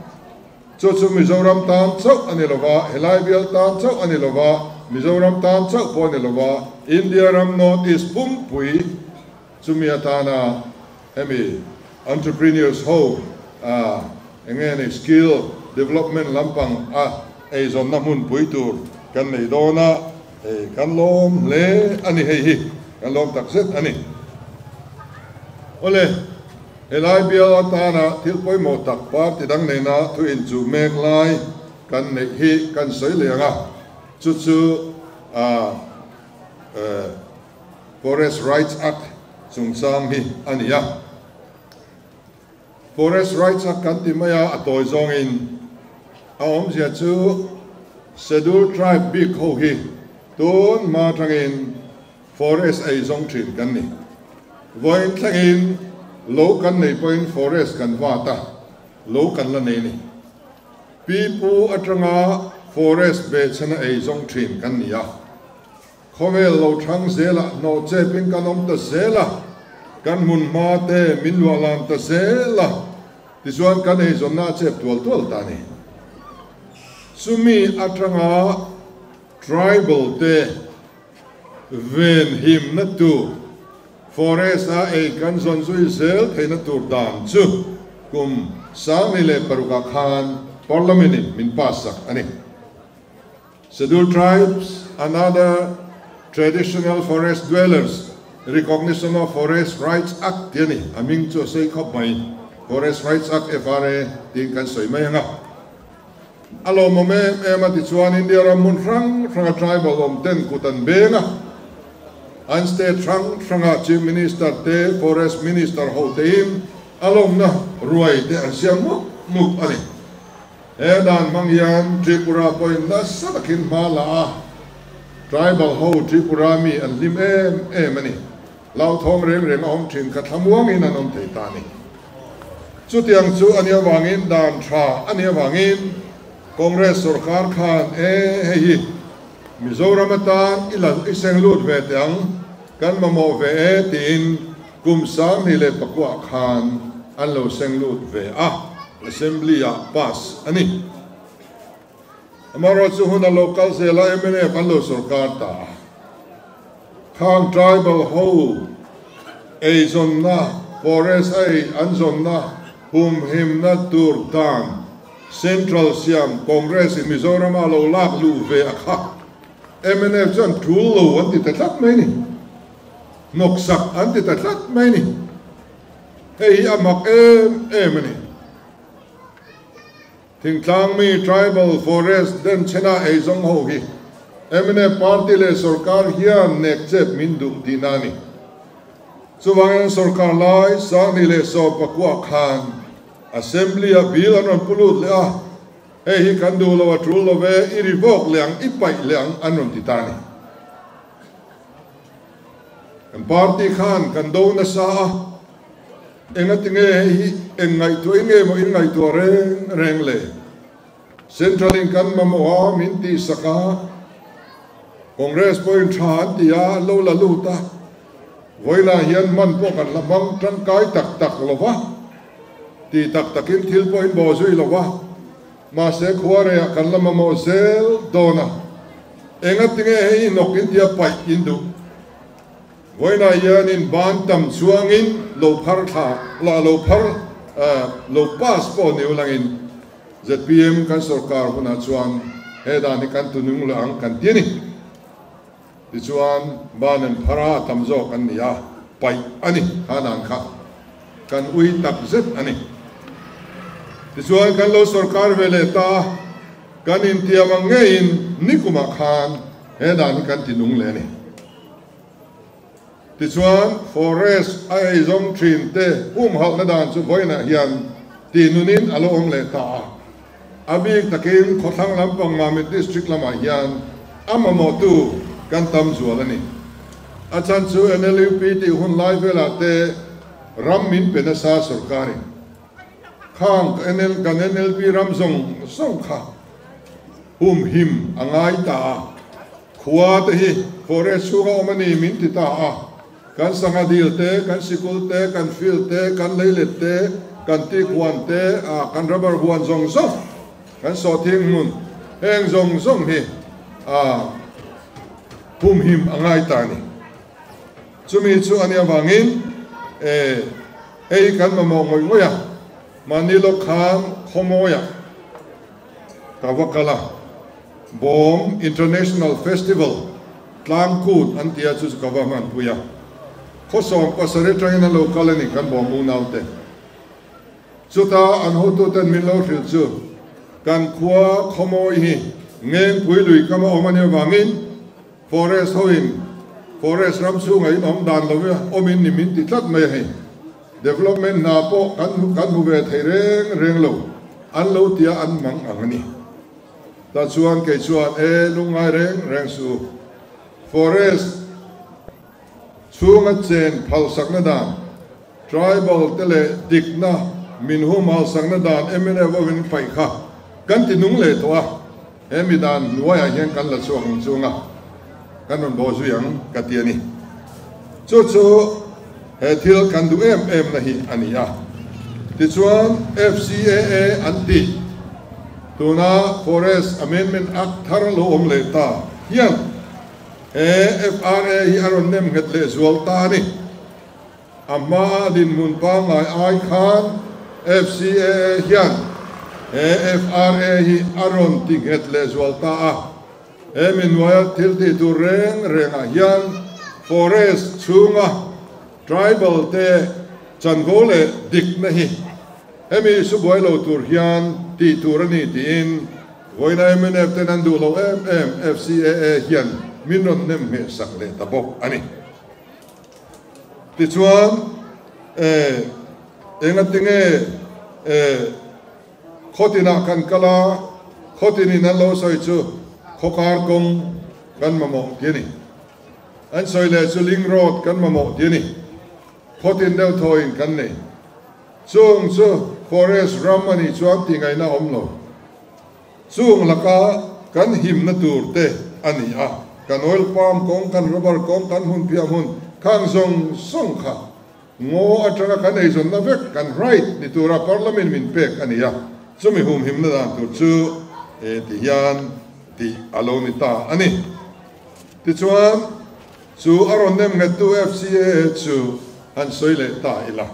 Chu chu Mizoram tan chauh a ni lova, helai bial tan chauh a ni lova, Mizoram tan chauh pawh a ni lova, India ram North East pumpui chumi atana hemi entrepreneurs ho eng nge ni skill development lampang a eizawnna hmunpui tur kan nei dawn a, hei kan lawm hle a ni hei hi, kan lawm takzet a ni. Awle. Helai bial atana thil pawimawh tak party dang nena thu inchuh mek lai kan neih hi kan sawi leh ang a, chu chu Forest Rights Act chungchang hi a ni a. Forest Rights Act kan ti mai a, a tawi zawngin a awmzia chu Scheduled Tribe bik ho hi tun hma atangin Forest ei zawng thin kan ni. Vawiin thlengin lo kan nei pawhin forest kan vat a, lo kan la nei ni. Pi pu atanga forest behchhana ei zawng thin kan ni a. Khawvel lo thang zelah hnawh chepin kan awm ta zel a, kan hmun hma te min luah lan ta zel a, tichuan kan eizawnna a chep tual tual ta a ni. Chumi atanga tribal te Venhimna tur, Forest a ei kan zawn zui zel theihna tur dan chu kum 2006 ah khan Parliament in min pass sak a ni. Scheduled Tribes and Other Traditional Forest Dwellers Recognition of Forest Rights Act tih a ni. A hming chu a sawi khawp mai. Forest Rights Act, FRA, tiin kan sawi mai ang a. A lawmawm em em a tichuan India ram hmun hrang hranga tribal awm ten kut an beng a, an state hrang hranga Chief Minister te, Forest Minister ho tein a lawmna ruai te an siam mup mup a ni. He dan hmang hian Tripura pawhin nasa takin hma la a, tribal ho Tripura mi an hlim em em a ni. Hlauthawng reng reng a awm thin kha thlamuangin an awm thei ta a ni. Chutiang chu a nih avangin dan tha a nih avangin Congress sorkar khan e hei hi Mizoram atan i la i seng lut ve teh ang, kan mamawh ve e tiin kum 2009 khan an lo seng lut ve a, Assembly ah pass a ni. Amaherawhchu hun a lo kal zel a mnf an lo sorkar ta a. Khang tribal ho eizawnna, forest a ei an zawnna humhimna tur dan Central siam Congress in Mizoram a lo lak luh ve a kha mnf chuan tul lo an ti ta tlat mai ni. Hnawksak an ti ta tlat mai ni. Hei hi a mak em em a ni. Thingtlang mi tribal forest den chhena eizawng ho hi mnf party leh sorkar hian nek chep min duh tihna a ni. Chuvangin sorkar lai 2019 khan Assembly ah bill an rawn pu lut leh a, hei hi kan duh lo a tul lo ve, i ri vawk leh ang, i paih leh ang an rawn ti ta a ni. Kan party khan kan do nasa a, Engati nge hei hi eng ngaihtuah in nge maw in ngaihtuah reng reng le? Central in kan mamawh a min tihsak a, Congress pawhin tha an ti a, an lo la lut a, vawilah hian hman pawh kan la hmang tangkai tak tak lo va, ti tak takin thil pawh in bawh zui lo va, mahse khuareiah kan la mamawh zel dawn a, engati nge hei hi hnawk in tia paih in duh? Vawiinah hianin ban tam chuangin lo phar thla la lo phar lo pass pawh ni ulangin zpm kan sorkar hunah chuan he dan hi kan tunung leh ang kan ti a ni. Tichuan ban an phar a, a tam zawk an ni a, paih a ni kha dan kha kan ui tak zet a ni. Tichuan kan lo sorkar ve leh ta a, kan intiam ang ngeiin nikumah khan he dan hi kan tinung leh a ni. Tichuan, forest a eizawng thin te humhalhna dan chu vawiinah hian tih nunin a lo awm leh ta a. A bik takin khawthlang lampang Mamit District lamah hian a mamawhtu kan tam zual a ni. A chhan chu NLUP tih hun lai velah te ram min pe nasa sorkarin khang kan NLP ram zawng zawng kha humhim a ngai ta a. Khua te hi forest chhunga awm a ni min ti ta a, kan sangha dil te, kan sikul te, kan field te, kan leilet te, kan tik huan te, kan rubber huan zawng zawng, kan sawhthing hmun heng zawng zawng hi humhim a ngai ta a ni. Chumi chu a nih avangin hei kan mamawh ngawih ngawih a, mahni lawk khan khawmawiah ka va kal a. Bawm International Festival tlang kut an tia chu chu ka va hmanpui a. Khawsawm pasarih atangin an lo kal a ni kan bawm unaute. Chuta an hotuten min lo hrilh chu kan khua Khawmawi hi Ngengpui lui kam a awm a nih avangin Forest hoin Forest ram chhungah in awm dan lo awmin ni min ti tlat mai a hei. Development hna pawh kan kan hmu ve thei reng reng lo an lo tia an mang ang a ni. Tah chuan kei chuan e lungngai reng reng suh u. Forest chhunga chen phalsakna dan, tribal te leh dikna min humhalsakna dan mnf hovin paih kha kan ti nung leh tawh a, he mi dan hnuaiah hian kan la chhuak ang chunga kan rawn bawh zui ang ka ti a ni. Chu chu he thil kan duh em em na hi a ni a. Tichuan FCAA an tih tuna Forest Amendment Act thar lo awm leh ta hian He FRA hi a rawn nem nghet leh zual ta a ni. A hmaa dinhmun pangngai ai khan FCAA hian he FRA hi a rawn ti nghet leh zual ta a. He mi hnuaia thil tih tur reng rengah hian forest chhunga tribal te chanvo leh dikna hi hemi subuai lo tur hian tih tur a ni tiin Vawiina mnf ten an duh lo em em FCAA hian min rawn nem ngheh sak leh ta bawk a ni. Tichuan, eh, engatinge, eh, khawtinah kan kal a, khawtinin an lo sawi chu khawkar kawng kan mamawh ti a ni. An sawi leh chu link road kan mamawh ti a ni. Khawtin deuh thawiin kan nei. Chung chu forest ram a nih chuan tih ngaihna a awm lo. Chung laka kan himna tur te a ni a, kan oil palm kawng, kan rubber kawng, kan hmun phiah hmun khang zawng zawng kha ngaw atanga kan eizawnna vek kan right ni tura parliament min pek a ni a, chumi humhimna dan tur chu e ti hian tih a lo ni ta a ni. Tichuan chu a rawn nem nghettu FCAA chu han sawi leh ta ila.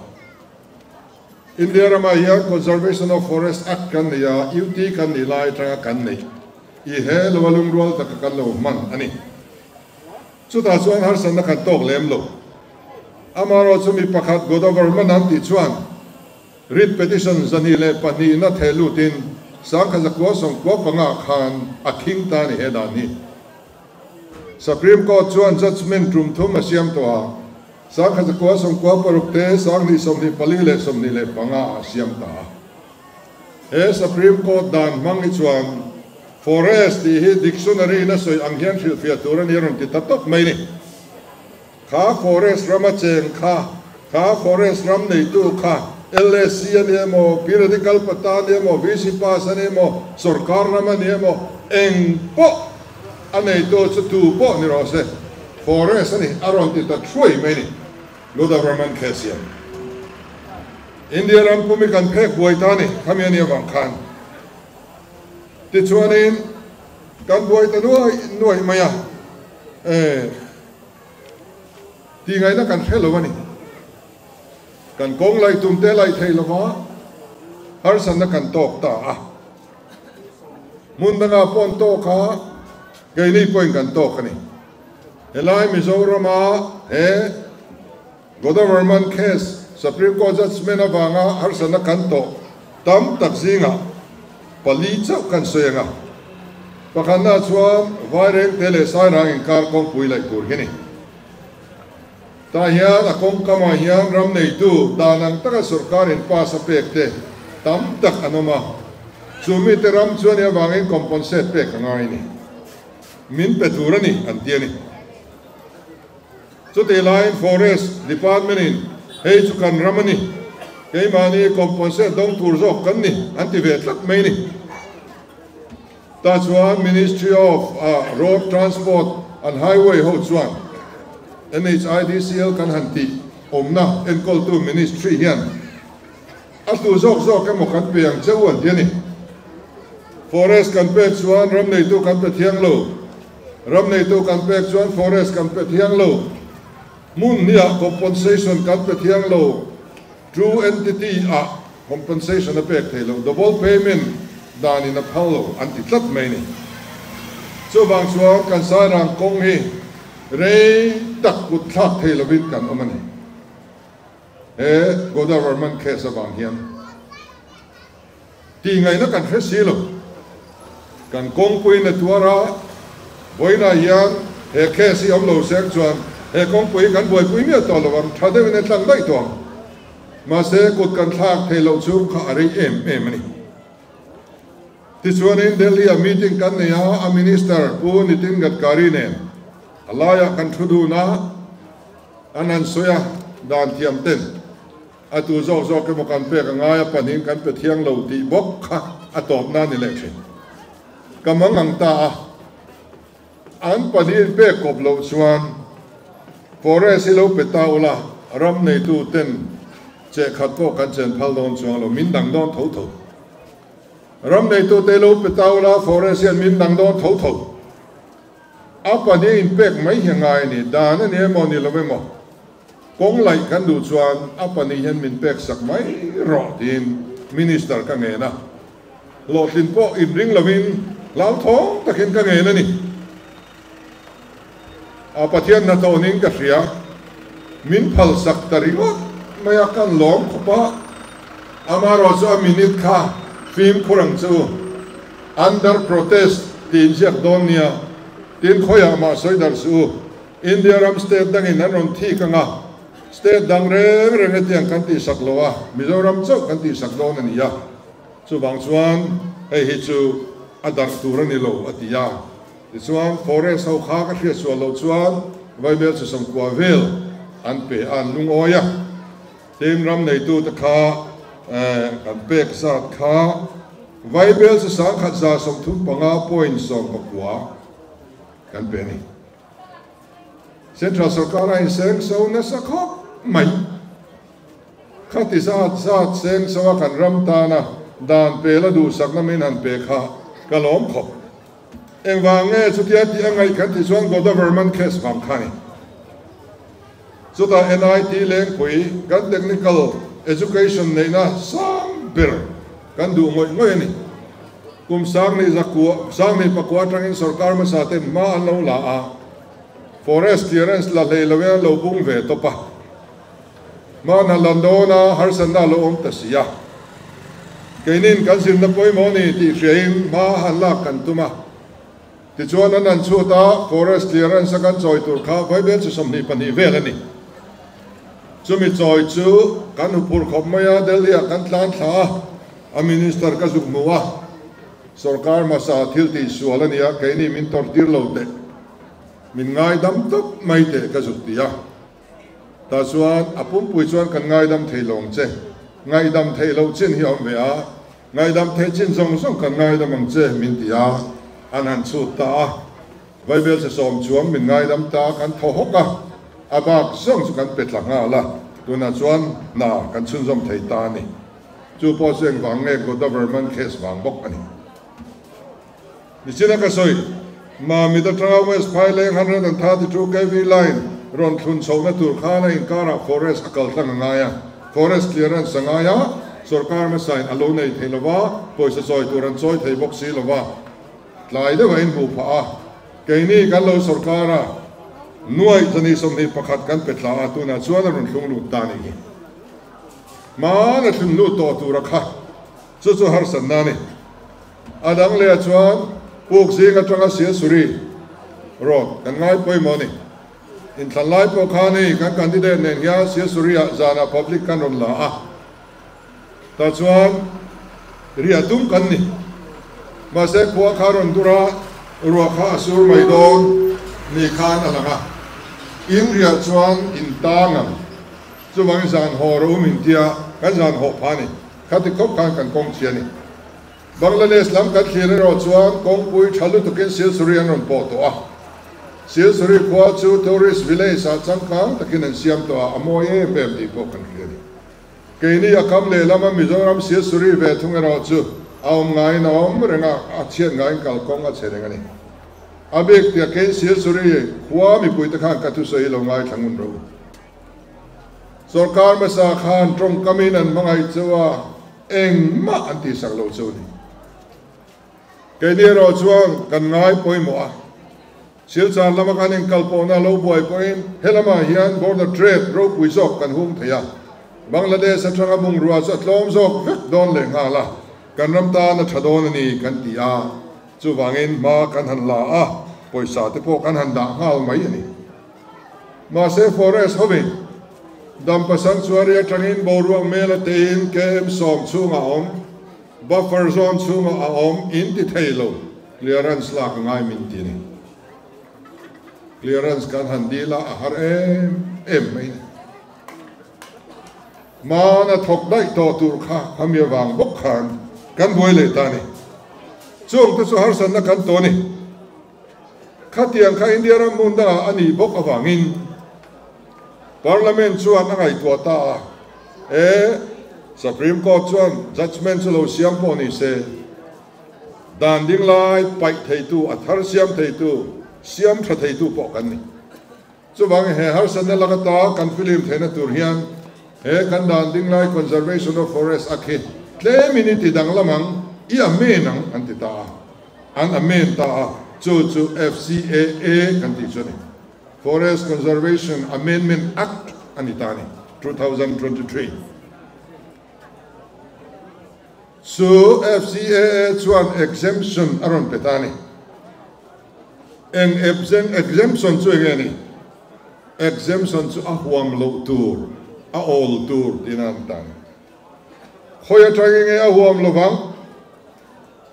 India ramah hian Conservation of Forest Act kan nei a, UT kan nih lai atanga kan nei. I he lo a lungrual taka kan lo hman a ni. Chutah chuan harsatna kan tawk lem lo. Amaherawhchu mi pakhat Godavarman an tih chuan writ petition 202 na theh lutin 1995 khan a khing ta a ni he dan hi. Supreme Court chuan judgement tum thum a siam tawh a. 1996 te, 2024 leh 25 ah siam ta a. He Supreme Court dan hmang hi chuan Forest tih hi dictionary in a sawi ang hian hrilhfiah tur a ni a rawn ti ta tawp mai ni. Kha forest rama cheng kha, kha forest ram neitu kha LSC a ni emaw, Periodical Patta a ni emaw, VC Pass a ni emaw, sorkar ram a ni emaw, eng pawh a neitu chu tu pawh ni rawh se. Forest a ni, a rawn ti ta thuai mai ni. Godavarman case hian India ram pum hi kan phek buai ta a ni, khami a nih avang khan. Tichuanin kan buai ta nuai nuai mai a, eh, tih ngaihna kan hre lo a ni. Kan kawng laih tum te laih thei lova harsatna kan tawk ta a. Hmun dangah pawh an tawk a, keini pawhin kan tawk a ni. Helai Mizorama he Godavarman case Supreme Court judgement avanga harsatna kan tawh tam tak zingah pali chauh kan sawi ang a. Pakhatna chuan Vairengte leh Sairang inkar kawngpui laih tur hi ni. Tah hian a kawngkamah hian ram neitu dan ang taka sorkarin pass a pek te tam tak an awm a, chu mite ram chuan i avangin compensate pek a ngai ni. Min pe tur a ni an ti a ni. Chutih laiin Forest Department in hei chu kan ram a ni, keimahni compensate dawng tur zawk kan ni an ti ve tlat mai ni. Tah chuan Ministry of Road Transport and Highway ho chuan NHIDCL kan han tih awmna enkawltu Ministry hian a hlu zawk zawk emaw kan pe ang che u an ti a ni. Forest kan pek chuan ram neitu kan pe thiang lo, ram neitu kan pek chuan forest kan pe thiang lo, hmun hniah compensation kan pe thiang lo, True entity ah compensation a pek thei loh, double payment dan in a phal lo an ti tlat mai ni. Chuvang chuan kan Sairang kawng hi rei tak kut thlak thei lovin kan awm a ni. He Godavarman case avang hian. Tihngaihna kan hre si lo. Kan kawngpuiin a tuar a, vawiinah hian he case hi awm lo seng chuan he kawngpui hi kan buaipui miah tawh lo ang, tha deuhin a tlang daih tawh ang. Mahse, kut kan thlak theih loh chu kha a rei em em a ni. Tichuanin Delhi-ah meeting kan nei a, a Minister Pu Nitin Gadkari nen a laiah kan thu dun a, an han sawi a, dan thiam ten a tu zawk zawk emaw kan pek a ngai a, pahnihin kan pe thiang lo tih bawk kha a tawpna a ni leh thin. Ka mangang ta a, an pahnihin pek kawp loh chuan Forest hi lo pe ta ula, ram neitu ten Che khat pawh kan chen phal dawn chuang lo, min dang dawn tho tho. Ram neitute lo pe ta ula, forest hian min dang dawn tho tho. A pahnih inpek mai hi a ngai a ni, dan a ni emaw ni lo emaw, kawng laih kan duh chuan a pahnih hian min pek sak mai rawh tiin Minister ka ngen a. Hlawhtlin pawh inring lovin hlauthawng takin ka ngen a ni. A Pathian hnathawhnin ka hria, min phalsak ta ringawt mai a, kan lawm khawp a, amaherawh chu a minute kha fimkhur ang che u, under protest tih inziak dawn nia, tin khawiah mah sawi darh suh u, India ram state dangin an rawn thik ang a, state dang reng reng hetiang kan tihsak lo a, Mizoram chauh kan tihsak dawn a ni a, chuvang chuan hei hi chu a darh tur a ni lo a ti a. Tichuan, forest ho kha ka hriat sual loh chuan vaibel chu sawmkua vel an pe a, an lungawi a. Tin, ram neitute kha kan pek zat kha vaibel chu 1135 point 19 kan pe a ni. Central sorkar a inseng so nasa khawp mai. Khati zat zat seng so a kan ram tana dan pela duhsakna min han pe kha ka lawm khawp. Engvang nge chutia tih a ngaih kan tih chuan Godavarman case vang kha a ni. Chutah NIT Lengpui kan technical education neihna sang ber kan duh ngawih ngawih a ni. Kum sanghnih zakua sanghnih pakua atangin sorkar hmasa ten hma an lo la a, forest clearance la hlei lo in an lo bung ve tawp a. Hmanah lan dawna harsatna a lo awm ta si a, keinin kan zirna pawimawh a ni tih hriain hma han lak kan tum a. Tichuan an han chhut a, forest clearance a kan chawi tur kha vaibel chi 22 vel a ni. Chumi chawi chu kan huphurh khawp mai a, Delhi-ah kan tlan thla a, a minister ka zuk hmu a, sorkar hmasa thil tih sual a nia, keini min tawrh tir lo teh, min ngaidam tawp mai teh ka zuk ti a. Tah chuan a pumpui chuan kan ngaidam thei lo ang che. Ngaihdam theih loh chin hi a awm ve a, ngaihdam theih chin zawng zawng kan ngaidam ang che min ti a, an han chhut ta a. Vaibel che sawm chuang min ngaidam ta kan thaw hawk a, a bak zawng chu kan pe tla nghal a, tunah chuan hna kan chhunzawm thei ta a ni. Chu pawh chu engvang nge Godavarman case vang bawk a ni. Nichina ka sawi, Mamit atanga West Phaileng 132 kv line rawn thlun chhohna tur khan a inkarah forest a kal tlang a ngai a, forest clearance a ngai a, sorkar hmasain a lo nei thei lova, pawisa chawi tur an chawi thei bawk si lova, tlai deuh a inhmuh phah a, keini kan lo sorkar a, nuaih zani 21 kan pe thla a, tunah chuan a rawn thlung lut ta a nih hi. Hmaan a thlun lut tawh tura kha chu chu harsatna a ni. A dang leh chuan puk zing atanga Silsuri road kan ngai pawimawh a ni. Inthlan lai pawh khan hei kan candidate nen hian Silsuri ah zanah public kan rawn la a, tah chuan riah tum kan ni. Mahse khua kha rawn dur a, ruah kha a sur mai dawn ni khan a lang a, in riah chuan in tang ang. Chuvangin zan haw rawh u min tia kan zan haw pha a ni. Khati khawp khan kan kawng chhi a ni. Bangladesh lam kan thlir erawh chuan kawngpui tha lutukin Silsuri an rawn pawh tawh a. Silsuri khua chu tourist village ah changkang takin an siam tawh a, a mawi em em tih pawh kan hria a ni. Keini a kam lehlam a Mizoram Silsuri ve thung erawh chu a awm ngaiin a awm reng a, a chhiat ngaiin kalkawng a chhe reng a ni. A bik tia kein Silsuri khua mipuite khan ka thusawi hi lo ngaithla ngun rawh u. Sorkar hmasa khan tawngkamin an hmangaih cheu a, engmah an tihsak lo cheu a ni. Keini erawh chuan kan ngai pawimawh a, Silchar lama kan inkalpawhna lo buai pawhin helamah hian border trade ropui zawk kan hung thei a, Bangladesh atanga bungrua chu a tlawm zawk vek dawn leh nghal a. Kan ram tan a tha dawn a ni kan ti a, chuvangin hma kan han la a, pawisa te pawh kan han dah nghal mai a ni. Mahse forest hovin Dampa Sanctuary atangin boruak mel a teiin KM 10 chhungah a awm, buffer zone chhungah a awm in ti thei lo, clearance lak a ngai min ti a ni. Clearance kan han dil a, a har em em mai a ni. Hmana thawk daih tawh tur kha khami avang bawk khan kan buai leh ta a ni. Chung te chu harsatna kan tawh a ni. Khatiang kha India ram hmun dangah a nih bawk avangin Parliament chuan a ngaihtuah ta a, e, Supreme Court chuan judgement chu lo siam pawh ni se, dan ding lai paih theitu, a thar siam theitu, siam tha theitu pawh kan ni. Chuvangin he harsatna lak ata kan film theihna tur hian he kan dan ding lai Conservation of Forest Act hi tlemin i ti danglam ang, i amen ang an ti ta a. An amen ta a, chu chu FCAA kan tih chu a ni. Forest Conservation Amendment Act a ni ta a ni, 2023. Chu FCAA chuan exemption a rawn pe ta a ni. Eng exemption chu enge ni? Exemption chu a huam loh tur, a awl tur tiin a an ta a ni. Khawi atang enge a huam lovang?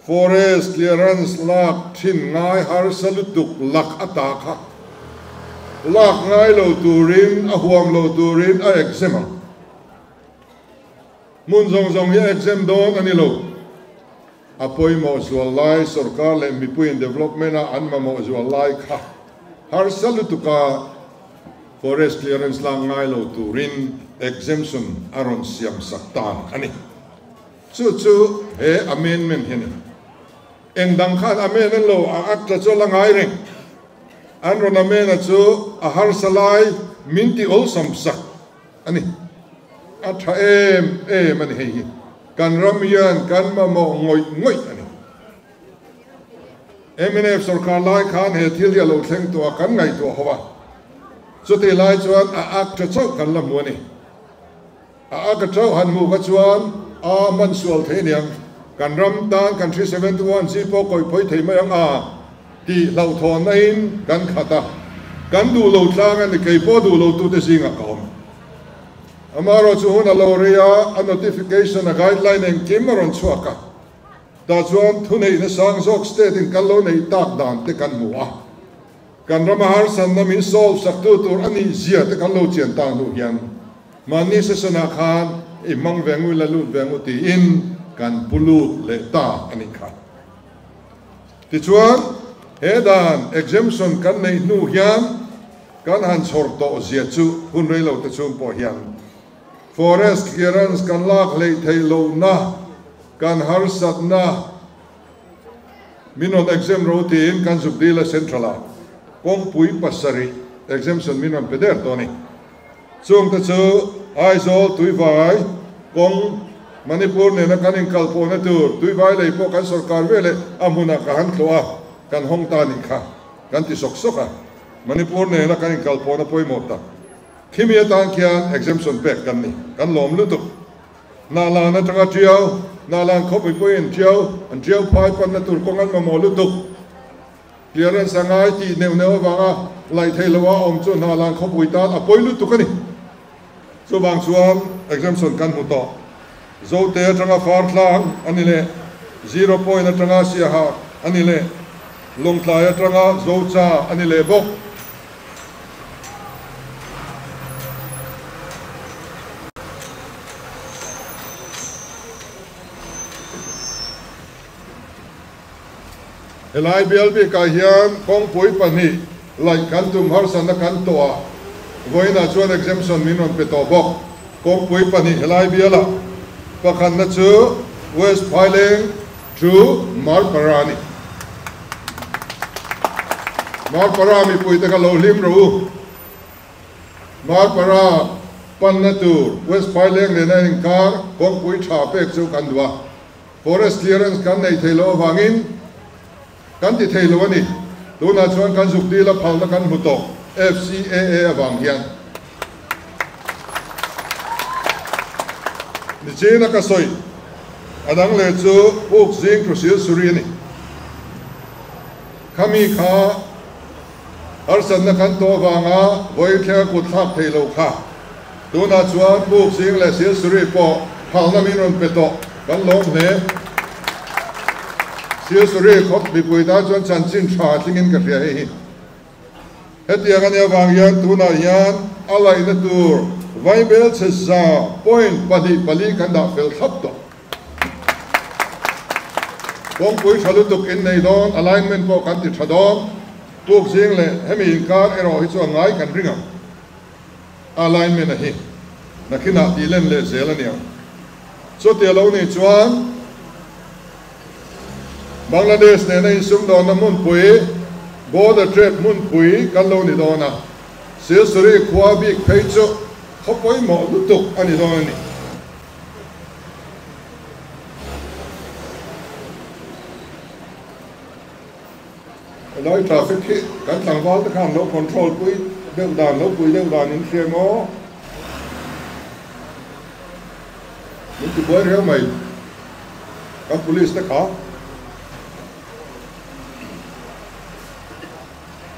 Forest clearance lak thin ngai harsa lutuk lak ata kha lak ngai lo turin, a huam lo turin a exempt ang. Hmun zawng zawng hi a exempt dawn a ni lo. A pawimawh zual lai sorkar leh mipuiin development a an mamawh zual lai kha harsa lutuka forest clearance lak ngai lo turin exemption a rawn siam sak tan a ni. Chu chu he amendment hi a ni. Eng dang khan amend an lo a ak tla chu a la ngai reng. An rawn amend a chu a harsa lai min ti awlsam sak a ni. A tha em em a ni hei hi. Kan ram hian kan mamawh ngawih ngawih a ni. Mnf sorkar lai khan he thil hi a lo thleng tawh a kan ngaihtuah ho a. Chutih lai chuan a ak tha chauh kan la hmu a ni. A a ka chauh han hmuh kha chuan a hman sual thei aniang, kan ram tan kan 371 chi pawh kawih phawi thei mai ang a tih hlauhthawnna in kan khat a, kan duh lo tlang a ni, kei pawh duh lo tute zingah ka awm. Amaherawh chu hun a lo rei a, a notification a guideline engkim a rawn chhuak a, tah chuan thuneihna sang zawk state in kan lo neih tak dan te kan hmu a. Kan rama harsatna min solve saktu tur a nih zia te kan lo chian ta hnu hian mahni session ah khan i hmang ve ngu ila lut ve ngu tiin kan pu lut leh ta a nih kha. Tichuan he dan exemption kan neih hnu hian kan han chhawr tawh zia chu hun rei lo te chhung pawh hian forest clearance kan lak hleih theih lohna kan harsatna Min rawn exempt ro tiin kan zuk dil a Central ah kawngpui pasarih exemption min rawn pe der tawh a ni. Chung te chu Aizawl Tuivai kawng Manipur nena kan inkal pawhna tur Tuivai lei pawh kan sorkar veleh a hmunah ka han tlawh a, kan hawng ta nih kha kan ti sawk sawk a. Manipur nena kan inkal pawhna pawimawh tak khimi atan khian exemption pek kan ni, kan lawm lutuk. Hnahlan atanga Tiau, Hnahlan khawpui pawhin Tiau, an Tiau phai panna tur kawng an mamawh lutuk. Clearance a ngai tih neuh neuh avanga laih theih loha awm chu Hnahlan khawpui tan a pawi lutuk a ni. Chuvang chuan exemption kan hmu tawh. Zote atanga Fartlang a ni leh, Zero Point atanga Siaha a ni leh, Lawngtlai atanga Zocha a ni leh bawk. Helai bial bikah hian kawngpui pahnih laih kan tum harsatna kan tawh a, vawiinah chuan exemption min rawn pe tawh bawk. Kawngpui pahnih helai bialah pakhatna chu West Phaileng to Marpara a ni. Marpara mipuite kha lo hlim rawh u. Marpara panna tur West Phaileng nena inkar kawngpui tha pek chu kan duh a. Forest clearance kan nei thei loh avangin kan ti thei lo a ni. Tunah chuan kan zuk dil a phalna kan hmu tawh FCAA avang hian. Nichina ka sawi. A dang leh chu Puk zing thu sil suri a ni. Khami kha harsatna kan tawh avanga vawi thlenga kut thlak thei lo kha tunah chuan Puk zing leh sil suri pawh phalna min rawn pe tawh kan lawm hle. Sil suri khawp mipui tan chuan chanchin tha tlingin ka hria hei hi. Hetiang a nih avang hian tunah hian a laihna tur vaibel chhe 0.24 kan dah fel thlap tawh. Kawngpui tha lutuk innei dawn, alignment pawh kan ti tha dawn. Puk zing leh hemi inkar erawh hi chu a ngai kan ring ang. Alignment a hi nakhinah tih len leh zel a niang. Chutia lo nih chuan Bangladesh nena insumdawnna hmunpui, border trade hmunpui kan lo ni dawn a, Silsuri khua bik phei chu khaw pawimawh lutuk a ni dawn a ni. Helai traffic hi kan tlangval te khan lo control pui deuh dan, lo pui deuh dan in hria maw? Min ti buai riau mai kan police te kha.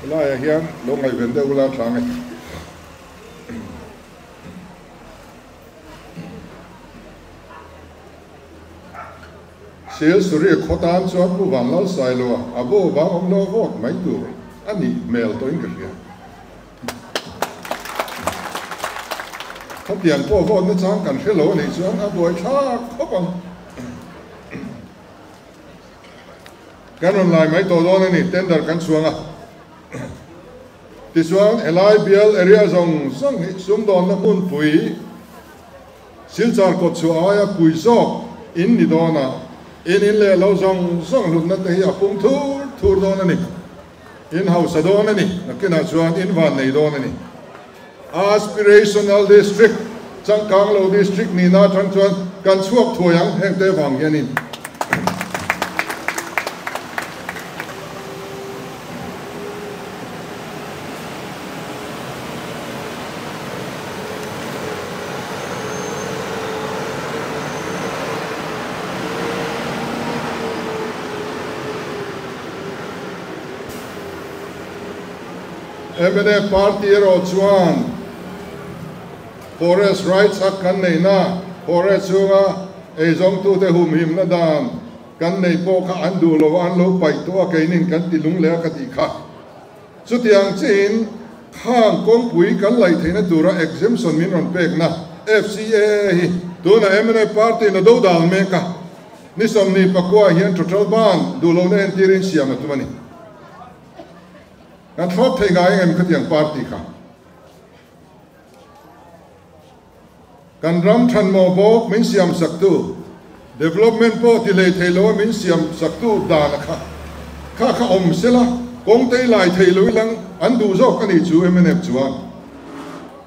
Helaiah hian lo ngaihven deuh ula tha nge. Sil Suri khaw tan chuan Pu Vanlal Sailoa a bo vang awm lo vote mai tur a nih hmel tawhin ka hria. Khatiang pawh vote nachang kan hre lo a nih chuan a buai thlak khawp ang. Kan rawn lai mai tawh dawn a ni, tender kan chhuang a. Tichuan helai bial area zawng zawng hi sumdawnna hmunpui Silchar kawt chhuah aia pui zawk in ni dawn a, in in leh lo zawng zawng hlutna te hi a pung thur thur dawn a ni. In hausa dawn a ni, nakinah chuan in van nei dawn a ni. Aspirational District, changkang lo District nihna atang chuan kan chhuak thuai ang heng te vang hianin. Mnf party erawh chuan Forest Rights Act kan neihna, forest chhunga eizawngtute humhimna dan kan neih pawh kha an duh lo a, an lo paih tawh a, keinin kan ti lung leh a ka tih kha. Chutiang chiin khang kawngpui kan laih theihna tura exemption min rawn pekna FCAA hi tuna mnf party in a do dal mek a, ni 24 hian total ban duh lohna entirin siam a tum a ni. Kan thlawp thei ngai em khatiang party kha? Kan ram thanmawh bawk min siam saktu, development pawh ti hlei thei lo a min siam saktu dan a kha kha kha awm sela, kawng tei lai thei lo ilang an duh zawk a ni chu mnf chuan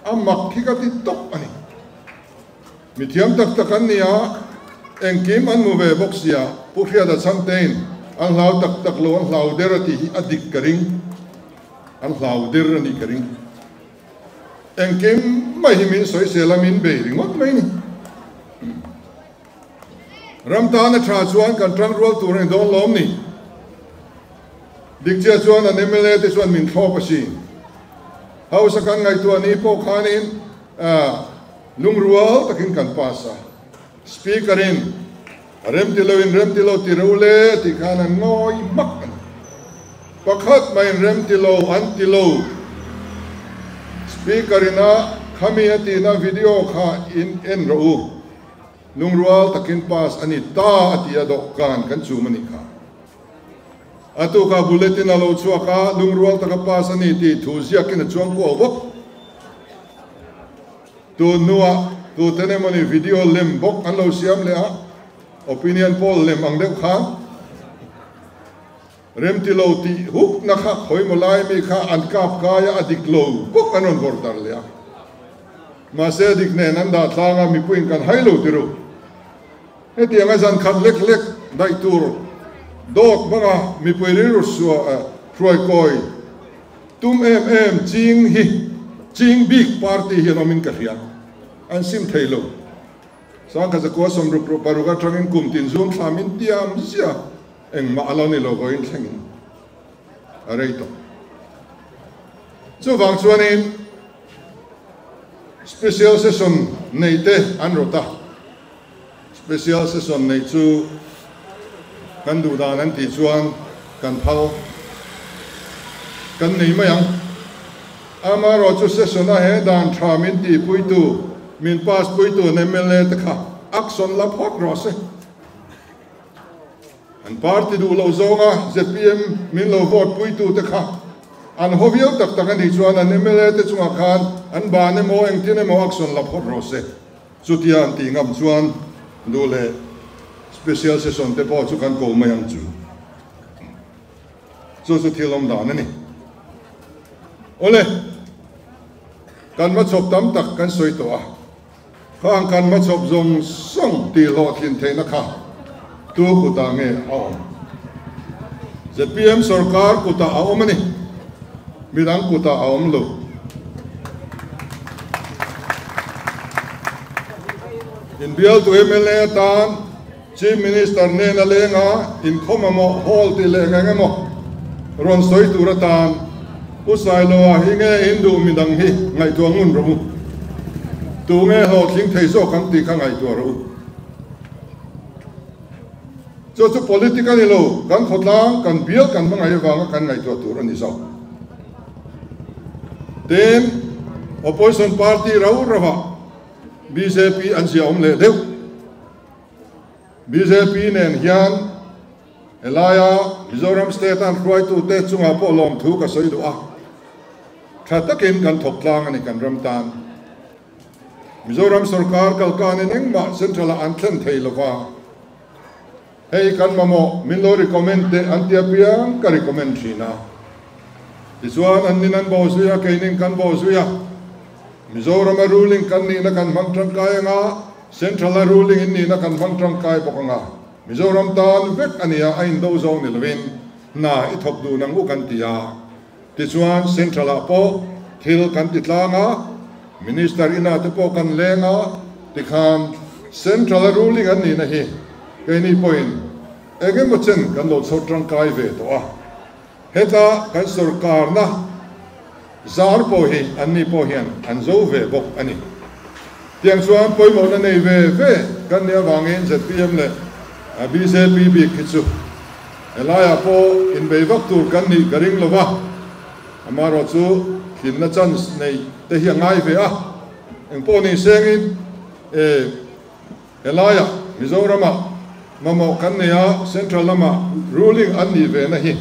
a mak khi ka ti tawp a ni. Mithiam tak tak an ni a, engkim an hmu ve bawk sia, Pu Hriata Chhangtein an hlau tak tak lo an hlau der a tih hi a dik ka ring, an hlau der a nih ka ring. Engkim mai hi min sawisel a, min bei ringawt mai ni. Ram tana tha chuan kan tang rual tur a ni dawn lawm ni. Dikchia chuan an mla te chuan min thlawp a si. House a kan ngaihtuah ni pawh khanin lungrual takin kan pass a. Speaker in rem ti lo in rem ti lo ti reuh le tih khan an ngawi hmak a ni. Pakhat maiin rem ti lo an ti lo. Speaker in a khami a tihna video kha in en rawh u. Lungrual takin pass a ni ta a ti a dawhkan kan chum a nih kha. A tukah bulletin a lo chhuak a, lungrual taka pass a ni tih thu ziakin a chuang kuau bawk. Tun hnuah tuten emawni video lem bawk an lo siam leh a, opinion poll lem ang deuh khan remti lo tih hukna kha khawimaw lai mi kha an kap kai a, a dik lo bawk an rawn vawrh darh leh a. Mahse a dik nen an dah tlang a, mipuiin kan hai lo ti ru. Hetiang a zan khat lek lek daih tur dawt hmanga mipui rilru hruai kawi tum em em ching hi ching bik party hi an awmin ka hria, an sim thei lo. 1966 atangin kum tin June thla min tiam ziah engmah a lo ni lo vawiin thlengin a rei tawh. Chuvang chuanin Special Session nei te an rawt a, Special Session neih chu kan duh dan an tih chuan kan phal kan nei mai ang. Amaherawhchu Session a he dan tha min tihpuitu, min pass puitu an mla te kha action la phawt rawh se. An party duh loh zawnga zpm min lo vote puitu te kha an haw viau tak tak a nih chuan an mla te chungah khan an ban emaw engtin emaw action la phawt rawh se. Chutia an tih ngam chuan duh leh special session te pawh chu kan ko mai ang chu. Chu chu thil awm dan a ni. Awle, kan hmachhawp tam tak kan sawi tawh a, khang kan hmachhawp zawng zawng tih hlawhtlin theihna kha tu kutah nge a awm? Zpm sorkar kutah a awm a ni. Midang kutah a awm lo. Inbialtu mla atan Chief Minister nena lenga inkhawm emaw hall tih leh eng emaw rawn sawi tur atan Pu Sailoa hi nge in duh midang hi ngaihtuah ngun rawh u. Tu nge hlawhtling thei zawk ang tih kha ngaihtuah rawh u. Chu chu politic a ni lo, kan khawtlang, kan bial kan hmangaih avanga kan ngaihtuah tur a ni zawk. Tin, opposition party rau rauah bjp an zia awm leh deuh. Bjp nen hian helaia Mizoram state an hruaitute chungah pawh lawmthu ka sawi duh a, tha takin kan thawk tlang a ni kan ram tan. Mizoram sorkar kalkanin engmah central ah an thlen thei lova, hei kan mamawh min lo recommend teh an ti apiang ka recommend thin a. Tichuan an nin an bo zui a, keinin kan bo zui a. Mizorama ruling kan nihna kan hmang tangkai anga, central a ruling in nihna kan hmang tangkai bawk anga, Mizoram tan vek a nia a indo zawng ni lovin hna i thawk dun ang u kan ti a. Tichuan Central ah pawh thil kan ti tlang a, Minister inah te pawh kan leng a, tikhan Central a ruling an nihna hi keini pawhin eng emaw chen kan lo chho tangkai ve tawh a, heta kan sawrkarna zar pawh hi anni pawh hian an zo ve bawk a ni. Tiang chuan pawimawhna nei ve ve kan nih avangin zpm leh bjp bik hi chu Helaiah pawh inbei vak tur kan nih ka ring lo va, amaherawh chu hlimna chance neih te hi a ngai ve a, engpawh ni sengin e helaiah Mizoramah mamawh kan nei a, Central lama ruling an nih ve na hi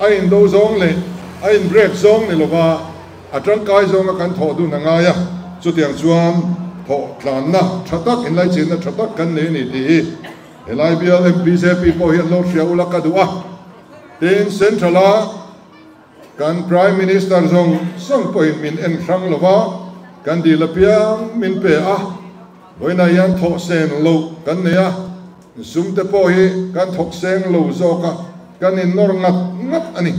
a indo zawng leh a in break zawng ni lova a tangkai zawnga kan thawh dun a ngai a, chutiang chuan thawh tlanna tha tak inlaichinna tha tak kan nei a ni tih hi Helai bial MPZP pawh hi an lo hria ula ka duh a, tin Central a kan Prime Minister zawng zawng pawhin min en hrang lo va, kan dil apiang min pe a, vawiinah hian thawh sen loh kan nei a, sum te pawh hi kan thawk seng lo zawk a, kan innawr ngat ngat a ni.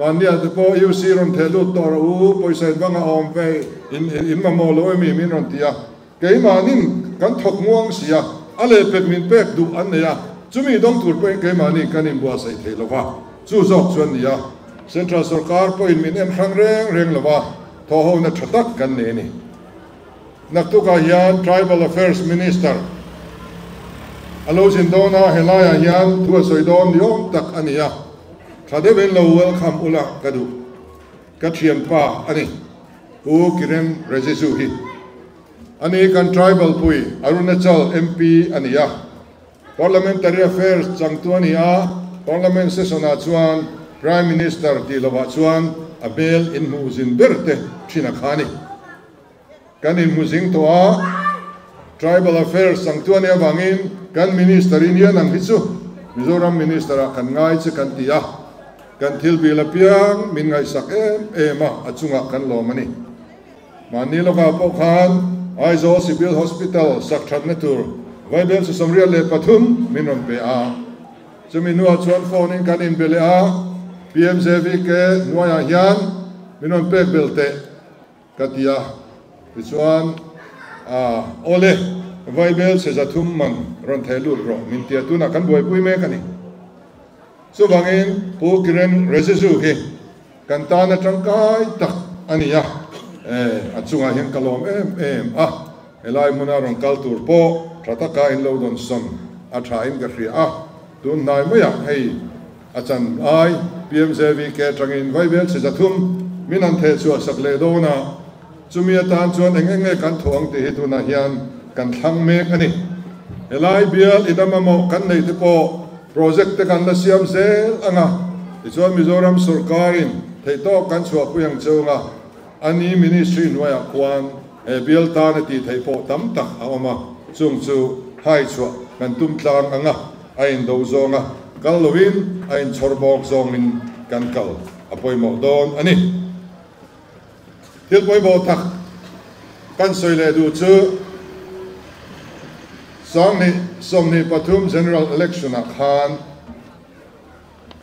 Mahnia te pawh UC rawn theh lut tawh rawh u, pawisa in vanga awm ve in mamawh lo emi min rawn ti a. Keimahnin kan thawk muang si a, a lehpek min pek duh an nei a, chumi dawng tur pawhin keimahni kan inbuatsaih thei lo va, chu zawk chu an ni a. Central sorkar pawhin min en hrang reng reng lo va, thawhhona tha tak kan nei a ni. Naktukah hian Tribal Affairs Minister a lo zin dawn a, helaiah hian thu a sawi dawn ni awm tak a ni a, tha deuhin lo welcome ula ka duh. Ka thianpa a ni. Pu Kiren Rijiju hi a ni kan tribal pui Arunachal MP a ni a, Parliamentary Affairs changtu a ni a, Parliament session ah chuan Prime Minister tih lovah chuan a hmel inhmuh zin ber te thin a kha a ni. Kan inhmu zing tawh a, Tribal Affairs changtu a nih avangin kan Minister in hian ang hi chu Mizoram Minister ah kan ngai che kan ti a, kan thil bil apiang min ngaihsak em em a, a chungah kan lawm a ni. Mahni lawkah pawh khan Aizawl Civil Hospital sak thatna tur Vaibel chu 83 min rawn pe a, chumi hnuah chuan phone in kan inbe leh a, PMJVK hnuaiah hian min rawn pek bel teh. Ka ti a, tichuan, Awle, Vaibel chhe 300 man rawn theh lut rawh min tia tunah kan buaipui mek a ni. Chuvangin Pu Kiren Rijiju hi kan tana tangkai tak a ni a, a chungah hian ka lawm em em a, helai hmuna rawn kal tur pawh tha taka in lo dawnsawn a thain ka hria a, tun hnai maiah hei a chan ai PMJVK atangin Vaibel chhe 300 min han theh chhuah sak leh dawn a, chumi atan chuan eng eng nge kan thawh ang tih hi tunah hian kan thlang mek a ni. Helai bial ina mamawh kan neih te pawh project te kan la siam zel ang a, tichuan Mizoram sawrkarin theihtawk kan chhuahpui ang cheu ang a, a ni ministry hnuaiah khuan he bial tan a tih theih pawh tam tak a awm a, chung chu hai chhuah kan tum tlang ang a, a indo zawnga kal loin a inchhawr bawk zawngin kan kal a pawimawh dawn a ni. Thil pawimawh tak kan sawi leh duh chu 2023 General Election ah khan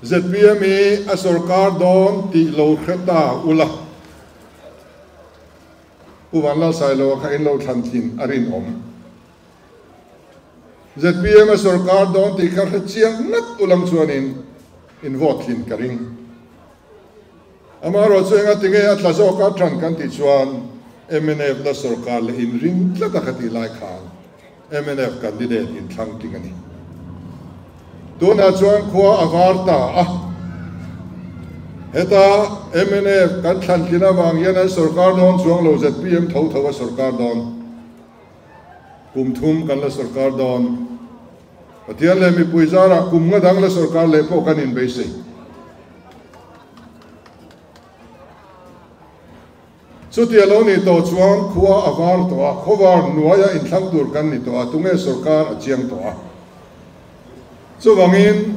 zpm hi a sorkar dawn tih lo hre ta ula, Pu Vanlalsailoa kha in lo thlan thin a rinawm. Zpm a sorkar dawn tih kha hre chiang ngat ulang chuanin in vote thin ka ring. Amaherawh chu enga tinge a tla zawk a tan kan tih chuan mnf la sorkar leh inring tlat a ka tih lai khan mnf candidate inthlang ting a ni. Tunah chuan khua a var ta a, heta mnf kan thlan tlin avang hian an sorkar dawn chuang lo zpm tho tho a sorkar dawn. Kum thum kan la sorkar dawn. Pathian leh mipui zarah kum nga dang la sorkar leh pawh kan inbeisei. Chutia lo nih tawh chuan khua a var tawh a, khawvar hnuaia inthlang tur kan ni tawh a, tunge sorkar a chiang tawh a. Chuvangin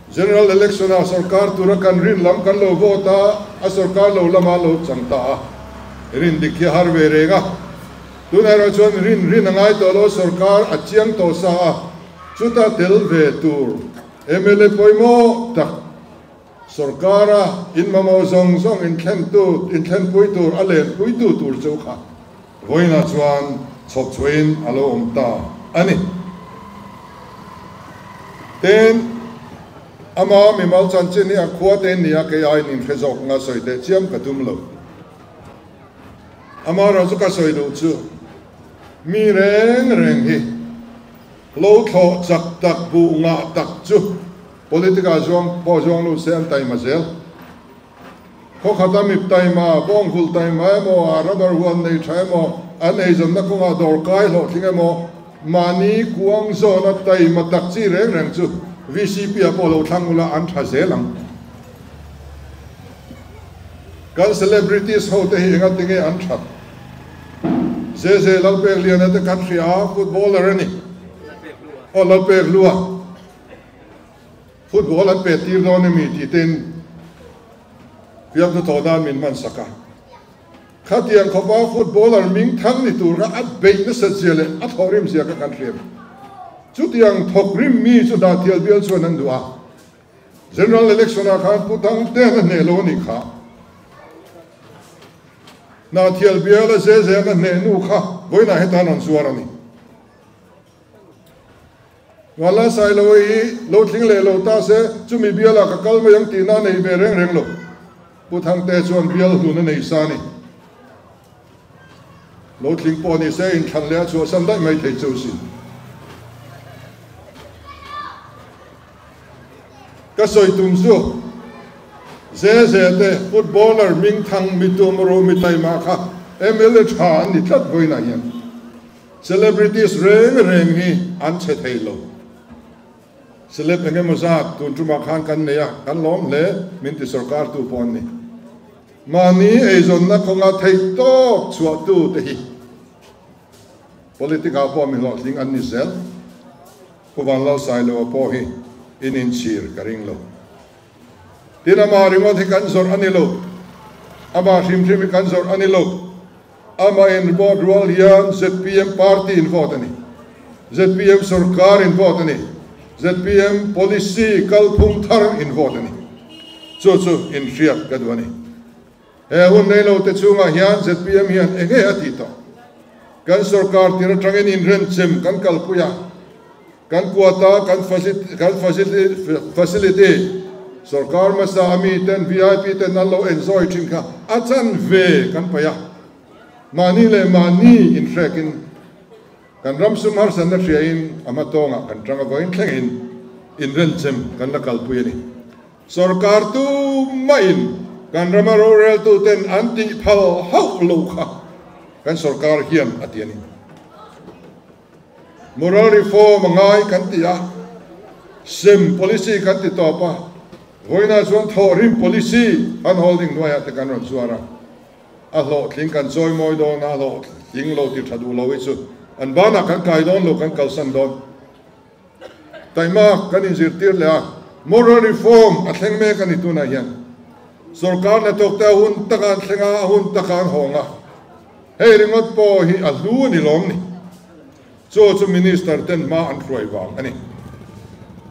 General Election-ah sorkar tura kan rin lam kan lo vote a, a sorkar lo lama lo chang ta a, rin dik hi a har ve reng a. Tunah erawh chuan rin rin a ngai tawh lo, sorkar a chiang tawh sa a, chuta tel ve tur mla pawimawh tak sorkara in mamawh zawng zawng inthlentu, inthlenpui tur a lenpuitu tur chu kha vawiinah chuan chhawp chhuahin a lo awm ta a ni. Tin, ama mimal chanchin hi a khua te nia kei aiin inhre zawk anga sawi teh chiam ka tum lo. Amaherawh chu ka sawi duh chu mi reng reng hi lo thlawh chak tak buh ngah tak chu politic-ah zuang pawh zuang lut se an taima zel. Khaw khata mip taima, bawng vulh taima emaw, a rubber huan nei tha emaw, an eizawnna kawngah dawr kai hlawhtling emaw, mahni kuang zawna taima tak chi reng reng chu VCP-ah pawh lo thlang ula an tha zel ang. Kan celebrities ho te hi enga tinge an that? Zeze Lalpekliana te kan hria a, footballer a ni. Aw Lalpekhlua. Football an pet tir dawn emi tih ten fiamthu thawh nan min hman sak a. Khatiang khawpa footballer ming thang ni tur kha a beih nasat zia leh a thawhrim zia kha kan hriat. Chutiang thawkrim mi chu Dahthial bial chuan an duh a. General Election ah khan Pu Thangtean a hneh lo a nih kha. Hnahthial bial a Zezean a hneh nu kha vawiinah hetan an zuar a ni. Vanlai Sailo hi lo tling leh lo ta se chumi bialah ka kal mai ang tihna a nei ve reng reng lo. Pu Thangte chuan bial hlun a nei sa a ni. Lo tling pawh ni se inthlan leh a chhuahsan daih mai thei chu sin. Ka sawi tum chu Zeze te footballer Mingthang mitum ru mitaima kha mla tha an ni tlat vawiinah hian celebrities reng reng hi an che thei lo. Celeb eng emaw zat tun tumah khan kan nei a, kan lawm hle min ti sorkar tu pawh an ni. Mahni eizawnna kawnga theih tawk chhuahtu te hi politic ah pawh mi hlawhtling an ni zel. Pu Vanlalsailoa pawh hi in inchhir ka ring lo. Tin amah ringawt hi kan zawrh a ni lo. Amah hrim hrim hi kan zawrh a ni lo. Amah in vote rual hian zpm party in vote a ni. Zpm sorkar in vote a ni. Zpm policy kalphung thar in vote a ni. Chu chu inhriat ka duh a ni. He hun nei lo te chungah hian zpm hian eng nge a tih tawh? Kan sorkar tir atangin inrenchem kan kalpui a, kan quota, kan kan facility sorkar hmasa a mi ten vip ten an lo enjoy thin kha a chanve kan paih a, mahni leh mahni inhrekin kan ram sum harsatna hriain a hmatawngah kan tang avangin thlengin inrenchem kan la kalpui a ni. Sorkar tumahin kan rama roreltuten an tih phal hauh lo kha kan sorkar hian a ti a ni. Moral reform a ngai kan ti a, sem policy kan ti tawp a, vawiinah chuan thawhrim policy han holding hnuaiah te kan rawn zuar a, a hlawhtling kan chawimawi dawn a, a hlawhtling lo ti tha duh lo hi chu an banah kan kai dawn lo, kan kalsan dawn. Taima kan inzirtir leh a, moral reform a thleng mek a ni tunah hian. Sorkar hnathawkte a hun taka an thleng a, a hun taka an hawng a. Hei ringawt pawh hi a hlu a ni lawm ni. Chaw chu Minister ten hma an hruai vang a ni.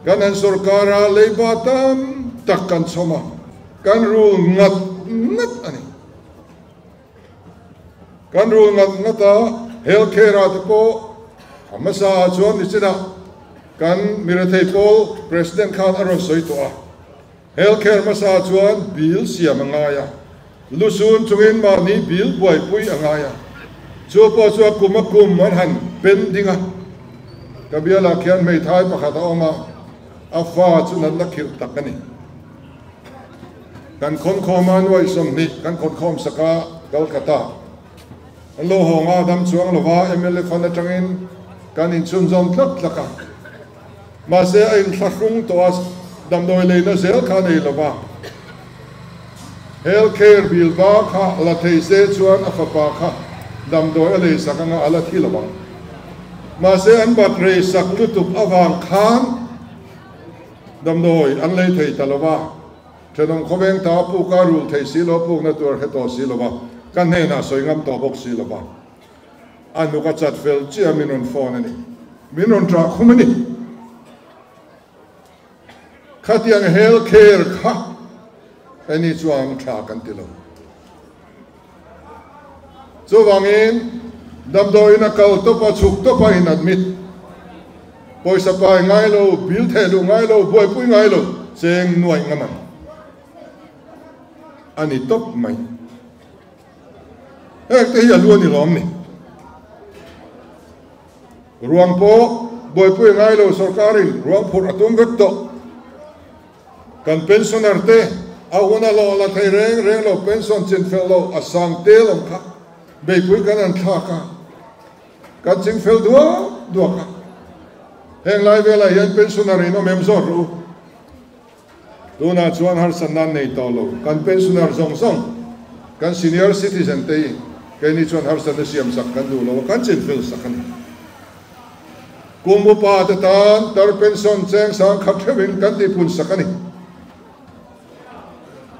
Kan han sorkara leiba tam tak kan chhawm a, kan rul ngat ngat a ni. Kan rul ngat ngat a, health care ah te pawh a hmasa ah chuan nichinah kan mirethei pawl President khan a rawn sawi tawh a, health care hmasa ah chuan bill siam a ngai a, lusun chungin mahni bill buaipui a ngai a, chu pawh chu a kum a kum an han pending a, ka bialah khian hmeithai pakhat a awm a, a fa chu natna khirh tak a ni. Kan khawnkhawm a nuai 20 kan khawnkhawm sak a Calcutta an lo hawng a dam chuang lova mla fund atangin kan inchhunzawm tlat tlak a mahse a inthlahrung tawh a damdawi leina zel kha a nei lova health care bill ba kha la thei se chuan a fapa kha damdawi a lei sak anga a la thi lovang mahse an bat rei sak lutuk avang khan Damdawi an lei thei ta lo va, thenawm khawveng ta puk a rul thei si lo, pukna tur hre tawh si lo va, ka hnenah sawi ngam tawh bawk si lo va. A hnuk a chat fel chiah min rawn phone a ni. Min rawn ṭah khum a ni. Khatiang health care kha heni chuan ṭha kan ti lo. Chuvangin, damdawiin a kal tawp a, chhuk tawp a in admit. Pawisa pai ngai lo, bill theh luh ngai lo, buaipui ngai lo, cheng nuaih ngam ang a ni tawp mai. Heng te hi a lu a ni lawm ni. Ruang pawh buaipui ngai lo sorkarin ruang phurh a tum vek tawh. Kan pensioner te a hun a hlawh la thei reng reng lo, pension chin fel lo a sang tel awm kha beipui kan han thlak a, kan ching fel duak duak a. Heng lai velah hian pensioner in awm em zawt rawh u. Tunah chuan harsatna an nei tawh lo, kan pensioner zawng zawng, kan senior citizen te hi keini chuan harsatna siam sak kan duh lo a, kan chin fel sak a ni. Kum upa te tan tar pension cheng sang khat theuhin kan tihpun sak a ni.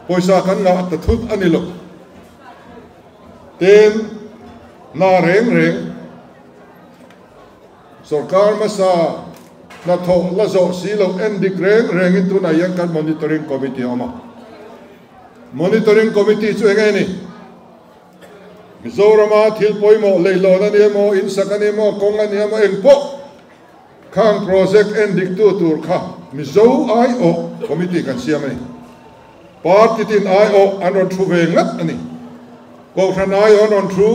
Pawisa kan ngah ta thut a ni lo. Tin, hna reng reng sorkar hmasa hnathawh la zawh si loh en dik reng rengin tunah hian kan monitoring committee a awm a. Monitoring committee chu eng nge ni? Mizorama thil pawimawh leihlawn a ni emaw, insak a ni emaw, kawng a ni emaw, engpawh khang project en diktu tur kha Mizo aiawh committee kan siam a ni. Party tin aiawh an rawn thu ve ngat a ni. Kohhran aiawh an rawn thu,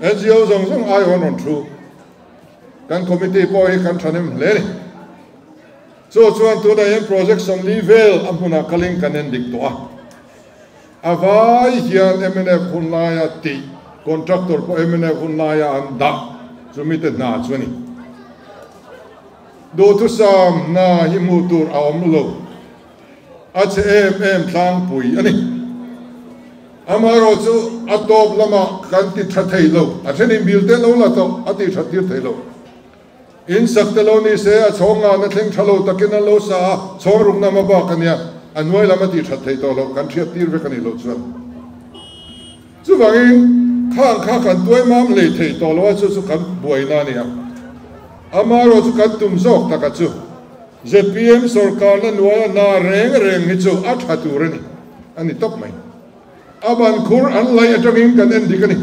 NGO zawng zawng aiawh an rawn thu. Kan committee pawh hi kan thahnem hle a ni. Chu chuan tunah hian project 40 vel a hmunah kalin kan en dik tawh a. A vai hian mnf hun laia tih, contractor pawh mnf hun laia an dah chumi te hna chu a ni. Duhthusam hna hi hmuh tur a awm lo, a che em em tlangpui a ni. Amaherawhchu a tawp lamah kan ti tha thei lo, a thenin bil te lo la tawh a ti that tir thei lo. In sak te lo ni se, a chhawng ngahna thleng tha lo takin an lo sa a, chhawng ruk nama bak a nia, a hnuai lam a tih that thei tawh loh, kan hriat tir vek a nih loh chuan. Chuvangin, khang kha kan tuai mam hlei thei tawh lo a, chu chu kan buaina a ni a. Amaherawh chu kan tum zawk taka chu, zpm sorkarna hnuaia hna reng reng hi chu a tha tur a ni, a ni tawp mai. A ban khur an laih atangin kan en dik a ni.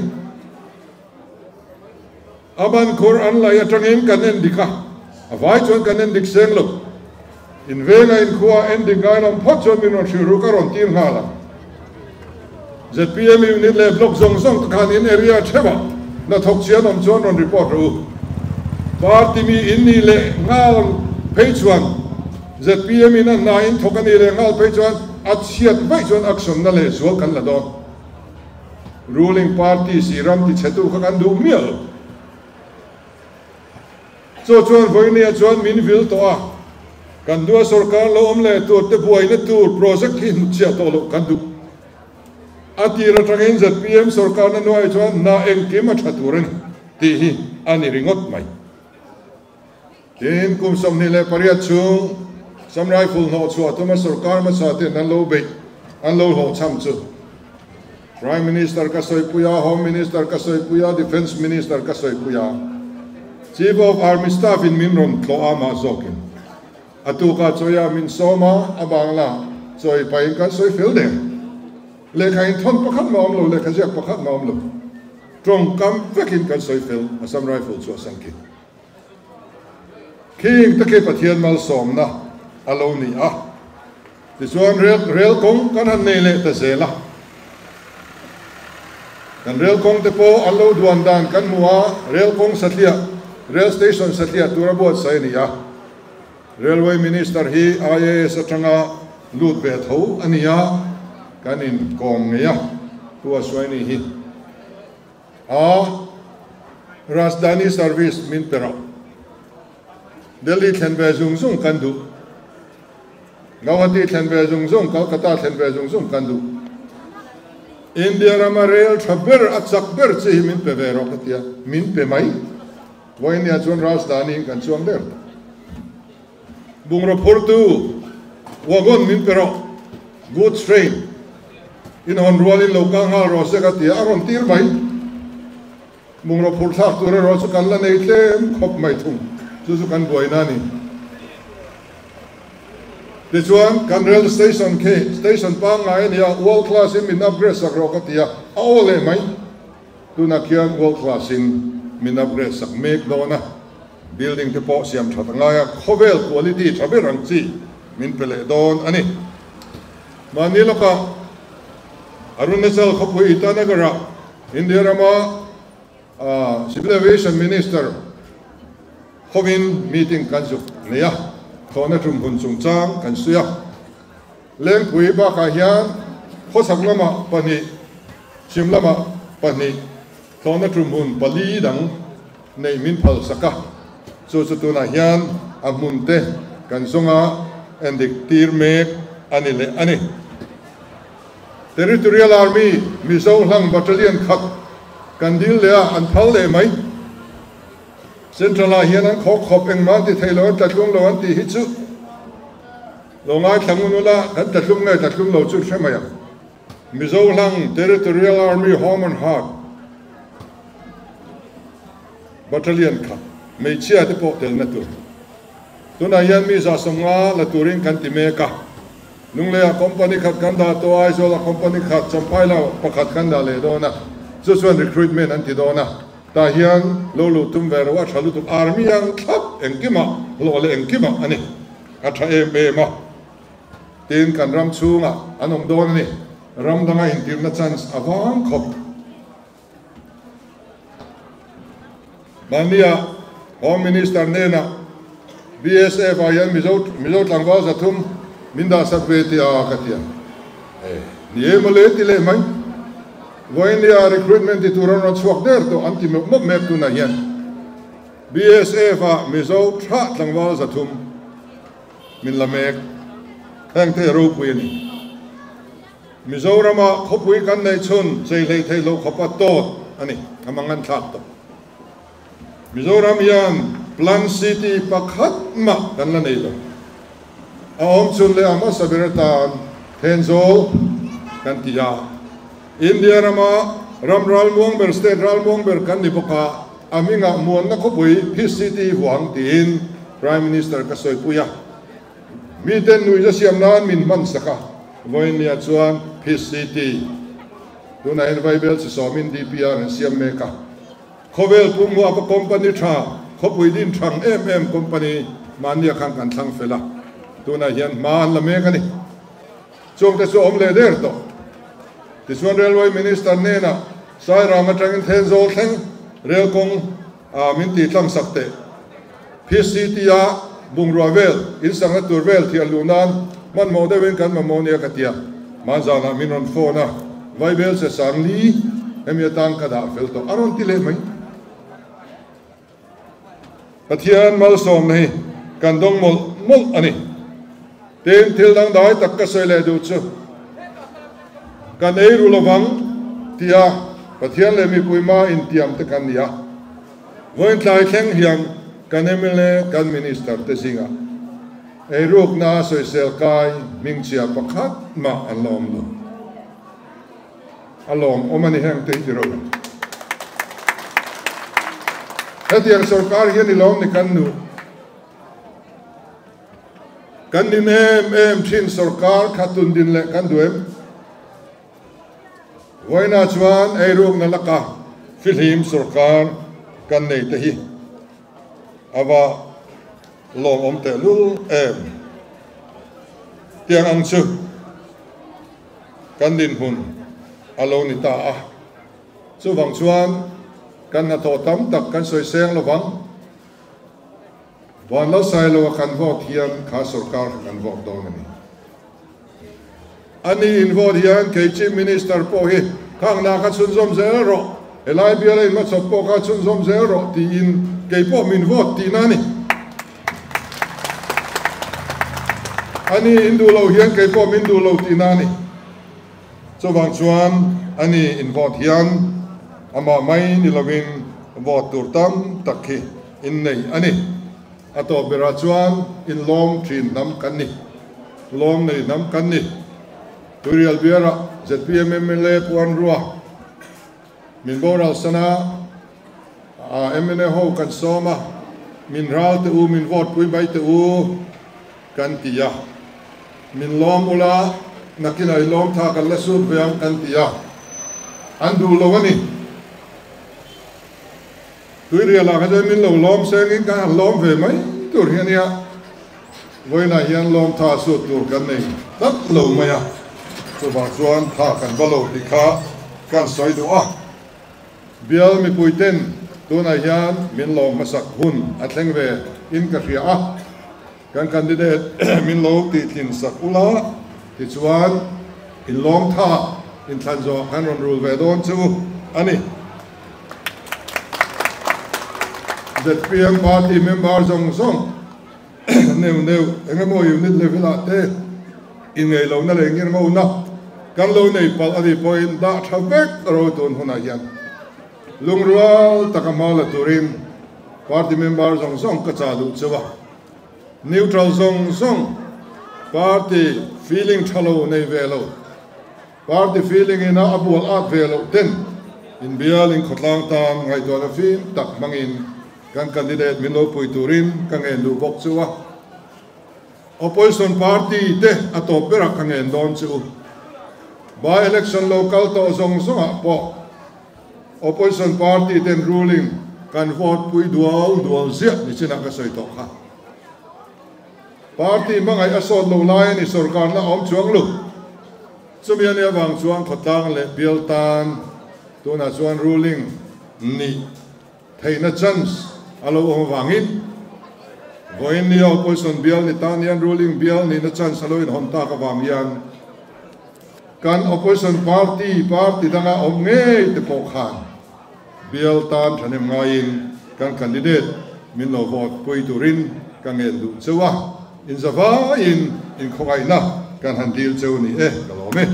A ban khur an laih atangin kan en dik a, a vai chuan kan en dik seng lo. In venga in khua en dik ngai lawm phawt chuan min rawn hrilh ruk a rawn tir nghal ang. Zpm unit leh block zawng zawng te khan in area theuhah hnathawk chian awm chuan rawn report rawh u. Party mi in nih leh nghal phei chuan zpm in a hna in thawk a nih leh nghal phei chuan a chhiat vaih chuan action na leh zual kan la dawn. Ruling party si ram tichhetu kha kan duh miah lo. Chaw chuan vawinia chuan min vil tawh a, kan dua sorkar lo awm leh tur te buaina tur project hi hnutchhiah tawh loh kan duh. A tir atangin zpm sorkarna nuai chuan hna engkim a tha tur a ni tih hi a ni ringawt mai. Tin, kum 28 chhung Assam Rifle hnawhchhuah tuma sorkar hmasa ten an lo beih, an lo hlawhchham chu Prime Minister ka sawipui a, Home Minister ka sawipui a, Defence Minister ka sawipui a, Chief of Army Staff in min rawn tlawh a mah zawkin a tukah chawia min sawm a, a bangla chawi pahin kan sawi fel der. Lehkha inthawn pakhat mah awm lo, lehkha ziak pakhat mah awm lo, tawngkam vekin kan sawi fel Assam Rifle chu a sang khi. Khing te khi Pathian malsawmna a lo ni a, tichuan rel rel kawng kan han nei leh ta zel a. Kan rel kawng te pawh an lo duan dan kan hmu a, rel kawng satliah, rel station satliah tura buatsaih a ni a. Railway Minister hi IAS atanga lut ve tho a ni a, kan inkawm ngei a, tu a suai ni hi. A Rajdhani service min pe rawh. Delhi thlen ve zung zung kan duh. Gauhati thlen ve zung zung, Kolkata thlen ve zung zung kan duh. India rama rail tha ber, a chak ber chi hi min pe ve rawh ka ti a, min pe mai. Vawinia chuan Rajdhani in kan chuang der ta. Bungraw phurtu wagon min pe rawh, goods train, in hawn rualin lo kal nghal rawh se ka ti a, a rawn tir mai. Bungraw phur thlak tur erawh chu kan la nei tlem khawp mai thung, chu chu kan buaina a ni. Tichuan, kan rail station khi station pangngai a ni a, world class in min upgrade sak rawh ka ti a, a aw leh mai. Tunah khian world class in min upgrade sak mek dawn a. Building te pawh siam that a ngai a, khawvel quality tha ber ang chi min pe leh dawn a ni. Mahni lawkah Arunachal khawpui Itanagar-ah India rama Civil Aviation Minister hovin meeting kan zuk nei a, thlawhna tum hun chungchang kan sawi a. Lengpui bakah hian khawchhak lamah pahnih, chhim lamah pahnih, Thlawhna ṭumhmun pali dang neih min phal sak a, chu chu tunah hian a hmun te kan zawnga endik tir mek a ni leh a ni. Territorial Army Mizo hlang Battalion khat kan dil leh a, an phal leh mai. Central ah hian an khawk khawp engmah an ti thei lo, an tlatlum lo an tih hi chu lo ngaithla ngun ula, kan tlatlum nge tlatlum lo chu hre mai ang. Mizo hlang Territorial Army Home and Heart Battalion khat hmeichhia te pawh telna tur. Tunah hian mi 150 la turin kan ti mek a. Lungleiah company khat kan dah tawh a, Aizawlah company khat, Champhaila pakhat kan dah leh dawn a. Chu chuan recruitment an ti dawn a. Tah hian lo luh tum ve ro a tha lutuk Army ang thlap engkimah hlawh leh engkimah a ni. A tha em em a. Tin, kan ram chhungah an awm dawn a ni. Ram danga intirhna chance a vang khawp. Mahnia Home Minister hnenah BSF ah hian Mizo Mizo tlangval 300 min dah sak ve tih a ka ti a. E, ni e mawle ti leh mai. Vawinia recruitment ti tur an rawn chhuak der tawh an ti mawp mawp mek tunah hian. BSF ah Mizo thlah tlangval 300. Min la mek. Heng te ropui a ni. Mizorama khawpui kan neih chhun chei hlei theih loh khawpa tawt a ni. A mang an thlak tawh. Mizoram hian Plan City pakhat mah kan la nei lo. A awm chhun leh a hmasa ber atan Thenzawl kan ti a. India rama ram ralmuang ber, state ralmuang ber kan ni bawk a, a hmingah muanna khawpui Peace City huang tiin Prime Minister ka sawipui a, miten nuihza siam nan min hman sak a, vawiinniah chuan Peace City tunah hian Vaibel chi sawmin DPR an siam mek a. Khawvel pum huapa company tha, khawpui din thang em em company mahnia khan kan thlang fel a, tunah hian hma an la mek a ni. Chungte chu awm leh der tawh. Tichuan Railway Minister hnenah Sairang atangin Thenzawl thleng rel kawng min tih tlang sak teh. PCT-a bungrua vel, in sakna tur vel thian luh nan hmanhmawh deuhin kan mamawh nia ka tia. Hmanzanah min rawn phone a, Vaibel che sang li hemi atan ka dah fel tawh a rawn ti leh mai. Pathian malsawmna hi kan dawng mawlh mawlh a ni. Tin, thil dangdai tak ka sawi leh duh chu, kan ei ru lovang tia Pathian leh mipui hma intiam te kan ni a. Vawiin tlai thleng hian kan mla, kan Minister te zingah eirukna sawisel kai hmingchhia pakhat mah an la awm lo. A lawmawm a ni heng te hi ti ro. Hetiang sorkar hian i lawm ni kan nu. Kan nin em em thin sorkar kha tun din leh kan duh em? Vawiinah chuan eirukna laka fihlim sorkar kan nei te hi a va lawmawm tehlul em? Tiang ang chu kan dinhmun a lo ni ta a. Chuvang chuan kan hnathawh tam tak kan sawi seng lovang. Van lo sai lo a kan vote hian kha sorkar kha kan vote dawn a ni. A ni in vote hian kei Chief Minister pawh hi khangna kha chhunzawm zel rawh, helai biala in hmachhawp pawh kha chhunzawm zel rawh tiin kei pawh min vote tihna a ni. A ni in duh lo hian kei pawh min duh lo tihna a ni. Chuvang chuan a ni in vote hian amah mai ni lovin vote tur tam tak hi in nei a ni. A tawp berah chuan in lawm thin hnam kan ni. Lawm nei hnam kan ni. Tuirial biarah zpm mla puan rua min boral sana a mla ho kan sawm a, min ral teh u, min vote pui mai teh u kan ti a. Min lawm ula, nakinah i lawm tha kan la sut ve ang kan ti a. An duh lo a ni. Tuirialah kha chuan min lo lawm sengin kan han lawm ve mai tur hi a nia. Vawiinah hian lawm tha sut tur kan nei tlat lo mai a, chuvang chuan tha kan va lo tih kha kan sawi duh a. Bial mipuiten tunah hian min lawm hmasak hun a thleng ve in ka hria a, kan candidate min lo tihtlin sak ula tichuan in lawm tha inthlan zawh kan rawn rul ve dawn chu a ni. Zpm party member zawng zawng neuh neuh eng emaw unit level ah te inngei lohna leh ngirngona kan lo nei palh a nih pawhin dah tha vek ro tun hunah hian lungrual taka hma la turin party member zawng zawng ka chah duh cheu a. Neutral zawng zawng party feeling tha lo nei ve lo. Party feeling ina a bual at ve loh ten inbial in khawtlang tan ngaihtuahna fim tak hmangin kan candidate min lo pui turin ka ngen duh bawk chu a. Opposition party te a tawp berah ka ngen dawn chu. By election lo kal tawh zawng zawngah pawh opposition party ten ruling kan vote pui dual dual ziah ni chinah ka sawi tawh kha. Party hmangaih a sawt lo lai a ni sorkarna a awm chuang lo. Chumi a nih avang chuan khawtlang leh bial tan tunah chuan ruling nih theihna chance a lo awm avangin vawiin nia opposition bial ni tan hian ruling bial nihna chance a lo inhawn tak avang hian kan opposition party party danga awm ngei te pawh khan Bial tan thahnem ngaiin kan candidate min lo vote pui turin ka ngen duh cheu a, inzavaiin inkhawngaihna kan han dil cheu ni e, ka lawm e.